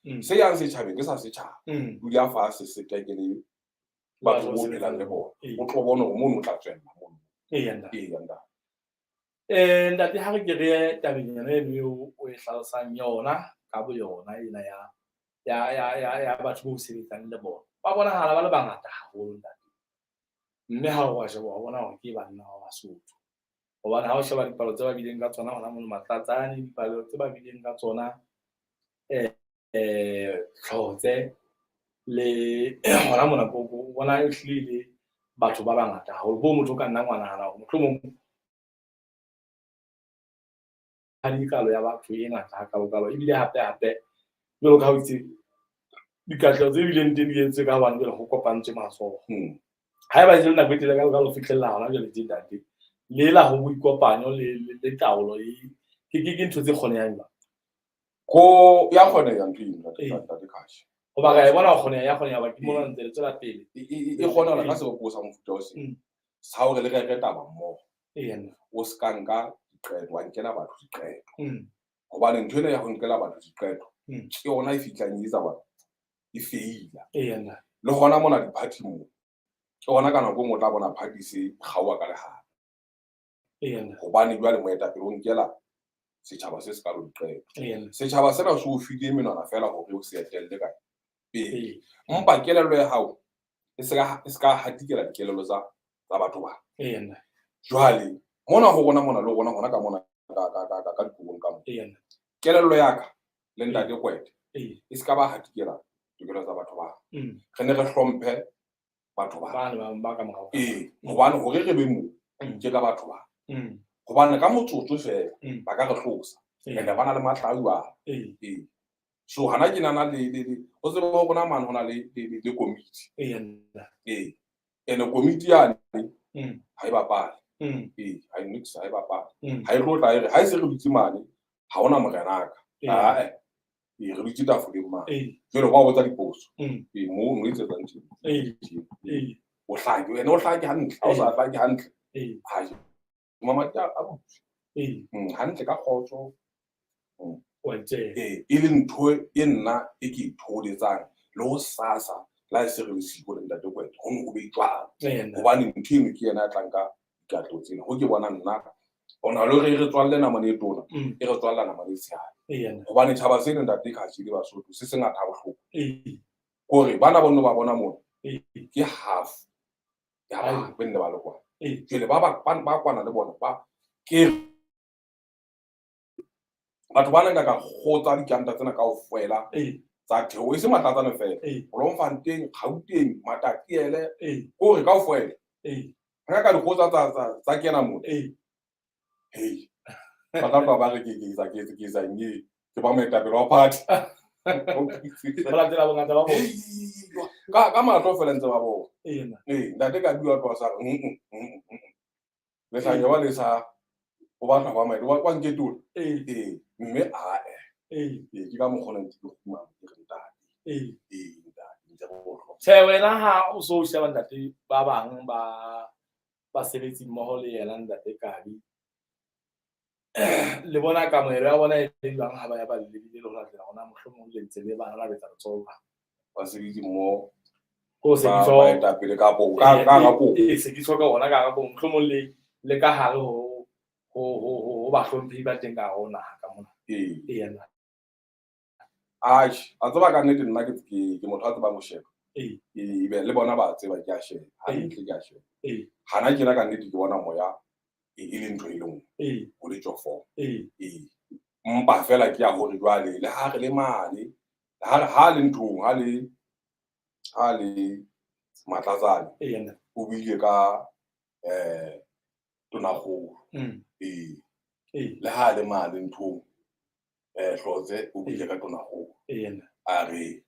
S2: Se yang setjhabeng ke sa setjhaba. Dula fatshe, se tekele batho bo phelang le bona, o tlo bona hore mono o tla tswella mono.
S1: Eya, ntate.
S2: Eya, ntate.
S1: Ntate, ha re ke re ye tabeng yona eno eo o e hlalosang yona ka bo yona ena ya batho bo sebetsang le bona. Ba bonahala ba le bangata haholo, ntate. Mme ha o wa sheba, wa bona hore ke banna ba Basotho. Hobane ha o sheba dipalo tse ba bileng ka tsona hona mono Matlatsane, dipalo tse ba bileng ka tsona Tlhotse le hona mona ko bona e hlile le batho ba bangata haholo bo motho o ka nnang wa nahana hore mohlomong ha dikalo ya batho e ngata hakalo-kalo. Ebile hape-hape jwalo ka ha o itse, dikatleho tse bileng teng di entswe ka hobane jwale ho kopantswe matsoho. Haeba e se le nako e telele ka ho fihlella hona jwale tje, ntate, le la ho boikopanyo le taolo e ke ntho tse kgonehang jwang?
S2: Ko ya kgoneha ntho eno, ntate Cash.
S1: Hoba re a e bona ho kgoneha, ya kgoneha hoba ke mona ntse le tswela pele.
S2: E kgonahala ka sebopeho sa mofuta o seng. Sa hore le rere taba mmoho. O ska nka diqeto, wa nkela batho diqeto. Hobane ntho ena ya ho nkela batho diqeto, ke yona e fihlang e etsa batho e feila. Le hona mona di-party moo, ke hona ka nako e nngwe o tla bona party se kgaoha ka lehare. Hobane jwale moetapele o nkela setjhaba se sekalo diqeto. Setjhaba sena se o file menwana fela hore o se etelle ka pele. Empa kelello ya hao e se ka hatikela dikelello tsa batho ba. Jwale mona ho rona mona le rona hona ka mona ka dikobong ka mona. Kelello ya ka le ntate Kwete e se ka ba hatikela tokelo tsa batho ba. Re ne re hlomphe batho ba.
S1: Ba ka morao.
S2: Ee, hobane hore re be moo ke ka batho ba. Hobane ka motsotso fela ba ka re tlosa. Ene ba na le matla a jwalo. Ee. So hana ke nana le o tsebe ho rona mane ho na le komiti. Ee. Ene komiti yane ha e bapale. Ee, ha e nix, ha e bapale. Ha e tlo tla e re ha e se re dutse mane, ha hona morenaka. Ae. Ee, re dutse tafoleng mane. Jwale wa botsa dipotso. Ee, moo no etsetsang tje. O hlake, wena o hlake hantle, ha o sa hlake hantle. Ha mamati a butswe. Hantle ka kgotso. Ee, e le ntho e nna e ke ithooletsang le ho sasa le ha e se re le siko le ntate Kwete, ho no ho be jwalo. Hobane ntho eno ke yena ya tlang ka dikatleho tsena. Ho ke bona nna o na le hore e re tswalle namane e tona, e re tswalla namane e tshehadi. Hobane tjhaba seno, ntate Khashi le Basotho, se sengata ha bohloko. Kore bana bo nno ba bona mona ke half ya ba be nne ba le kwana. Jwale ba kwana le bona ba ke batho ba neng ka kgotsa dikanta tsena kaofela tsa theo, e se Matlatsane fela, Bloemfontein, Gauteng, Matatiele, kore kaofela nka ka dikgotsa tsa kena mona. Hei, ba tla tloha ba re ke etsang e ke ba moetapele wa party.
S1: Ho latela bongata ba bona.
S2: Ka mahlo fela ntse ba bona. Ee, ntate ka bua tloha sa re lehlanya wa le sa o batla ba maele wa nketola. Ee, mme ae. Ee, ke ka mokgwa ona ntse ke kgumama ke re ntate. Ee, ntate, ntse re o hloka.
S1: Tjhe, wena ha o so sheba ntate ba bang ba basebetsi mmoho le yena ntate Kabi, le bona kamohelo ya bona e le jwang ha ba ya ba le lebile le ho latela hona mohlomong le ntse le ba arabetsa letsoho jwang?
S2: Basebetsi mmoho
S1: Ko Sekiso
S2: baetapele kapo ka kopo.
S1: Ee, Sekiso ka ona ka hare ko mohlomong le ka hare ho bahlomphehi ba teng ka hare ho naha ka mona.
S2: Ee.
S1: Ee, nna.
S2: Atjhe, a tseba ka nnete nna ke motho a tsebang ho sheba.
S1: Ee.
S2: Ebe le bona ba tseba ke a sheba. Hantle ke a sheba.
S1: Ee.
S2: Hana tjena ka nnete ke bona moya e le ntho e le nngwe. Ho le tjofo. Ee. Mpa fela ke ya hore jwale le ha re le mane, le ha le nthong, ha le Matlatsane.
S1: Ee, nna.
S2: O buile ka tonakgolo. Ee. Le ha le mane nthong, Hlotse o buile ka tonakgolo.
S1: Ee, nna.
S2: A re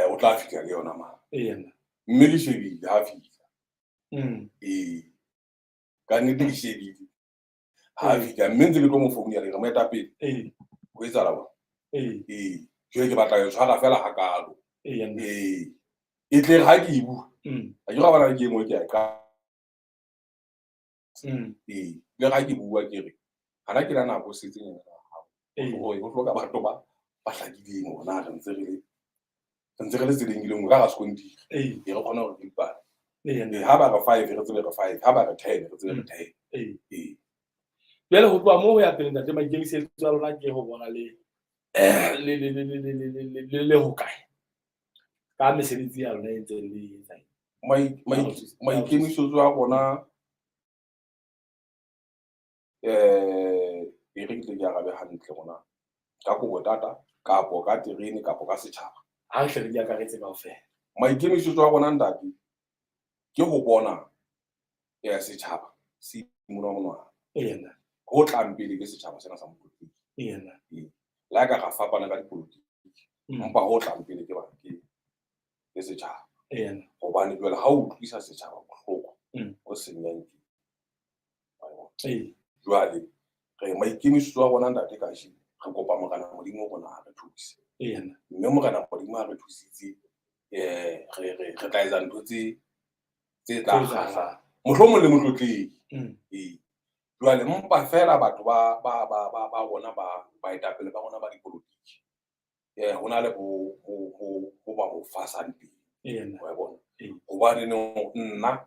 S2: o tla fihla le yona mane.
S1: Ee, nna.
S2: Mme ke shebile ha fihla. Ee. Ka nnete ke shebile ha fihla, mme ntse ke tlo mo founela ke re moetapele. Ho etsahala bona. Ee. Jwale ke batla ho e tshwara fela hakalo.
S1: Ee, nna.
S2: Ee. E tle re ha ke e bua, ha ke ra bona ke e nngwe ke a e qala. Ee. Le ha ke bua ke re hana ke na nako e setseng ya hao. Ho hloka batho ba ba hlakileng hore na re ntse re le re ntse re le tseleng e le nngwe ka hara sekontiri.
S1: Ee.
S2: Ee, re kgone hore re ipale.
S1: Ee,
S2: Ee, ha ba re 5 re tsebe re 5, ha ba re 10 re tsebe re 10.
S1: Ee.
S2: Ee.
S1: Jwale ho tloha moo ho ya pele ntate, maikemisetso a lona ke ho bona le le le le le le le le le le hokae ka mesebetsi ya lona e ntseng le e etsa?
S2: Maikemisetso a rona e re ke tle ke arabe hantle rona ka kobo tata kapo ka terene kapo ka setjhaba.
S1: Ha re hle re di akaretse kaofela.
S2: Maikemisetso a rona ntate ke ho bona setjhaba se imolwa monwana.
S1: Eya.
S2: Ho tlang pele ke setjhaba sena sa Motlotleng.
S1: Eya.
S2: Ee. Le ha ka ra fapana ka dipolotiki, empa ho tlang pele ke ke setjhaba.
S1: Eya.
S2: Hobane jwale ha o utlwisa setjhaba bohloko, o senyang ke.
S1: Ee.
S2: Jwale re maikemisetso a rona ntate kajeno, re kopa Morena Modimo rona a re thuse.
S1: Eya.
S2: Mme Morena Modimo a re thusitse, re tla etsa ntho tse tla kgahla. Mohlomong le Motlotleng. Ee. Jwale mpa fela batho ba ba ba ba ba rona ba baetapele ba rona ba dipolotiki. Ho na le bo bo bo bo ba bo fasang teng.
S1: Eya.
S2: Wa bona?
S1: Ee.
S2: Hobane no nna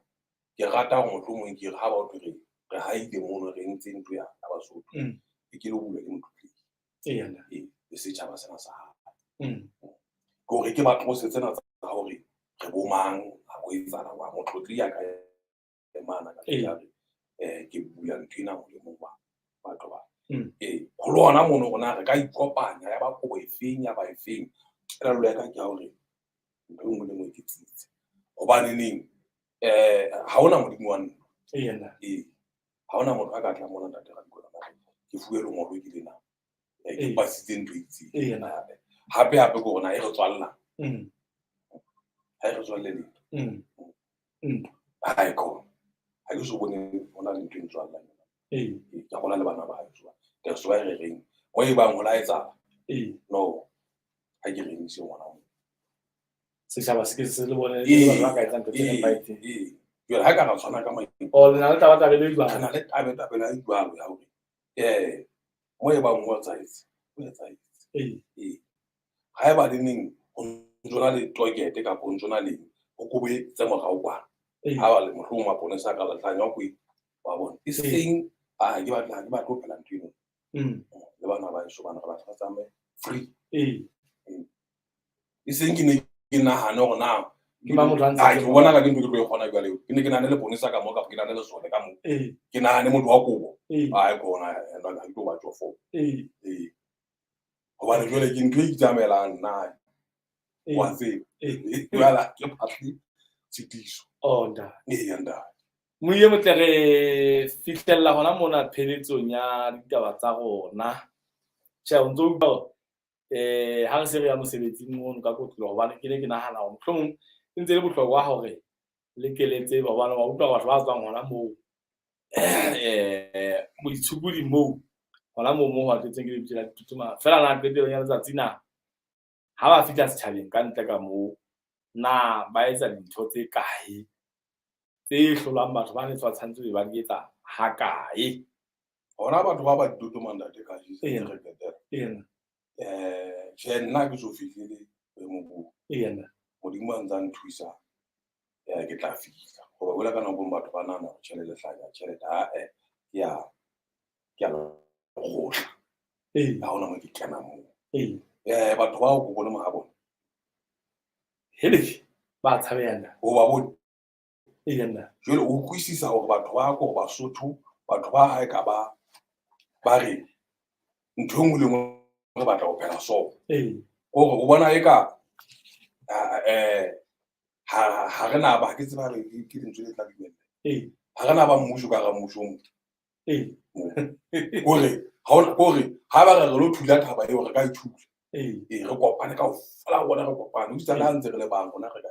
S2: ke rata hore mohlomong ke re ha ba utlwe re re haile mono re ntse ntlo ya Basotho. E ke le bula ke Motlotleng.
S1: Eya.
S2: Ee, le setjhaba sena sa hae. Ke hore ke ba tlose tsena tsa hore re bo mang, ha ho etsahala wa Motlotleng ya ka emana ka re ke bula ntho ena molemong wa batho ba. Ee, ho le hona mono rona re ka ikopanya ya ba kobo efeng ya ba efeng. Kelello ya ka ke ya hore ntho e nngwe le nngwe ke tsitse. Hobane neng ha hona Modimo wa ntwa.
S1: Eya.
S2: Ee. Ha hona motho a ka tlang mona ntate Radikola a re ke fuwe lengolo ke lena. Ke pasitse ntho e itseng.
S1: Eya.
S2: Hape hape ke hore na e re tswalla. Ha e re tswalle letho. Ha e khona. Ha ke so bone hona le ntho e ntswallang yona.
S1: Ee.
S2: Ke a bona le bana ba heso. That's why re reng ho e bang ho la etsahala.
S1: Ee.
S2: No. Ha ke re ise ngwana mo.
S1: Setjhaba se ke se le bone le batho ba ka etsang ntho tse nepahetseng.
S2: Ee. Jwale ha ka ra tshwana ka maikutlo.
S1: Oh, le na le tabatabelo e jwalo.
S2: Re na le tabatabelo e jwalo ya hore mo e bang ho etsahetse, ho etsahetse.
S1: Ee.
S2: Ee. Ha eba le neng ho ntso na le tokete kapa ho ntso na le ho kobe tse morao kwana.
S1: Ee.
S2: Ha ba le mohlomong maponesa a ka lahlang ya kwe, wa bona. E seng ha ke batla, ha ke batle ho phela ntho eno. Le bana ba heso bana re batla ba tsamaye free.
S1: Ee.
S2: E seng ke ne ke nahane hore na
S1: Ke mang motho a ntse
S2: Ah, ke bona ka ke ntho ke tlo e kgona jwale. Ke ne ke nahane leponesa ka moo kapa ke nahane lesole ka moo.
S1: Ee.
S2: Ke nahane motho wa kobo.
S1: Ee.
S2: Ah, e kona, ha ke tlo ba tswa foo.
S1: Ee.
S2: Ee. Hobane jwale ke ntho e itsamaelang nna.
S1: Ee.
S2: Wa tseba.
S1: Ee.
S2: Jwale ha ke batle tshitiso.
S1: Oh, ntate.
S2: Ee, ntate.
S1: Moiye motle re fihlella hona mona pheletsong ya ditaba tsa rona. Tjhe, o ntso utlwa hore ha re se re ya mosebetsing mono ka kotloloho, hobane ke ne ke nahana hore mohlomong e ntse e le bohlokwa hore le ke le tsebe, hobane wa utlwa batho ba tswang hona moo boitshokodi moo hona moo mo ho atletseng ke lebitso la ditutuma. Feela na qetellong ya letsatsi na ha ba fihla setjhabeng ka ntle ka moo, na ba etsa dintho tse kae tse hlolang batho ba ne tshwantshantse be ba di etsa ha kae?
S2: Hona batho ba ba ditutuma ntate ka Jesu,
S1: Eya.
S2: re qetela.
S1: Eya.
S2: Tjhe, nna ke so fihlele boemong boo.
S1: Eya.
S2: Modimo a ntse a nthusa, ke tla fihla. Hoba jwale ka nako e nngwe batho ba nahana hore tjhelete e hlaha, tjhelete, ha ke ya, ke ya lekgotla.
S1: Ee.
S2: Ha hona moo ke kenang moo.
S1: Ee.
S2: Batho bao ko bone moha bona.
S1: Hele, ba tshabeha nna.
S2: O ba bone?
S1: Eya nna.
S2: Jwale o utlwisisa hore batho ba ko Basotho, batho ba hae ka ba, ba re ntho e nngwe le nngwe re batla ho phela so.
S1: Ee.
S2: Hore o bona eka, ha re na ba, ke tseba re ke lentswe le tla dumella.
S1: Ee.
S2: Ha re na ba mmuso ka hara mmuso o mo.
S1: Ee.
S2: Hore ha ona, hore ha ba re re lo thula thaba eo re ka e thula.
S1: Ee.
S2: Ee, re kopane kaofela rona re kopane. O itse le ha ntse re le bang rona re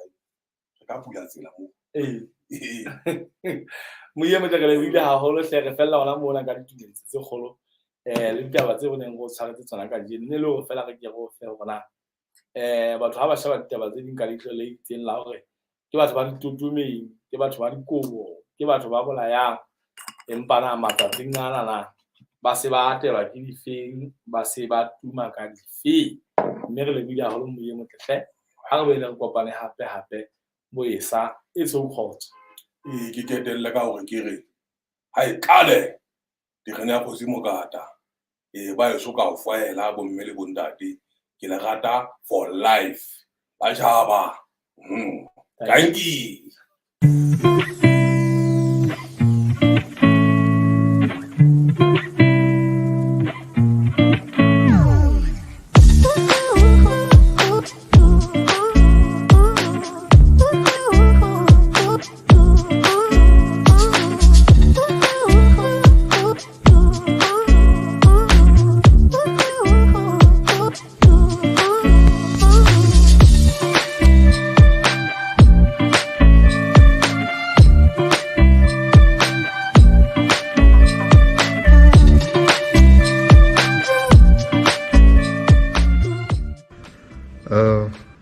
S2: ka bula tsela moo.
S1: Ee.
S2: Ee.
S1: Moiye motle re lebohile haholo hle, re fella hona mona ka ditumediso tse kgolo. Le ditaba tse re neng re o tshwaretse tsona kajeno. Ne le hore feela re ke re o fe hore na, batho ha ba sheba ditaba tse ding ka leihlo le itseng la hore ke batho ba ditotomeng, ke batho ba dikobo, ke batho ba bolayang. Empa na matsatsing ana na ba se ba atelwa ke difeng, ba se ba tuma ka difeng. Mme re lebohile haholo mmohi e motle hle. Ha re boele re kopane hape hape boesa e tso kgotso.
S2: Ee, ke qetelle ka hore ke re ha e tlale terene ya Kgosi Mokata. Ee, ba eso kaofela bomme le bontate ke le rata for life. Ba jaba. Dankie.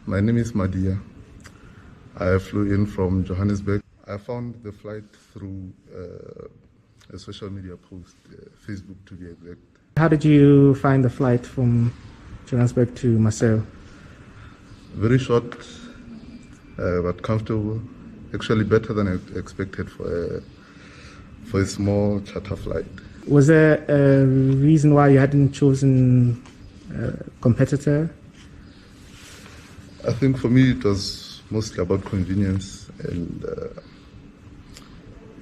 S3: My name is Madia. I flew in from Johannesburg. I found the flight through a social media post, Facebook to be exact.
S4: How did you find the flight from Johannesburg to Maseru?
S3: Very short, but comfortable. Actually better than I expected for a small charter flight.
S4: Was there a reason why you hadn't chosen a competitor?
S3: I think for me it was mostly about convenience and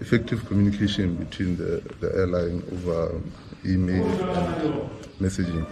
S3: effective communication between the airline over email and messaging.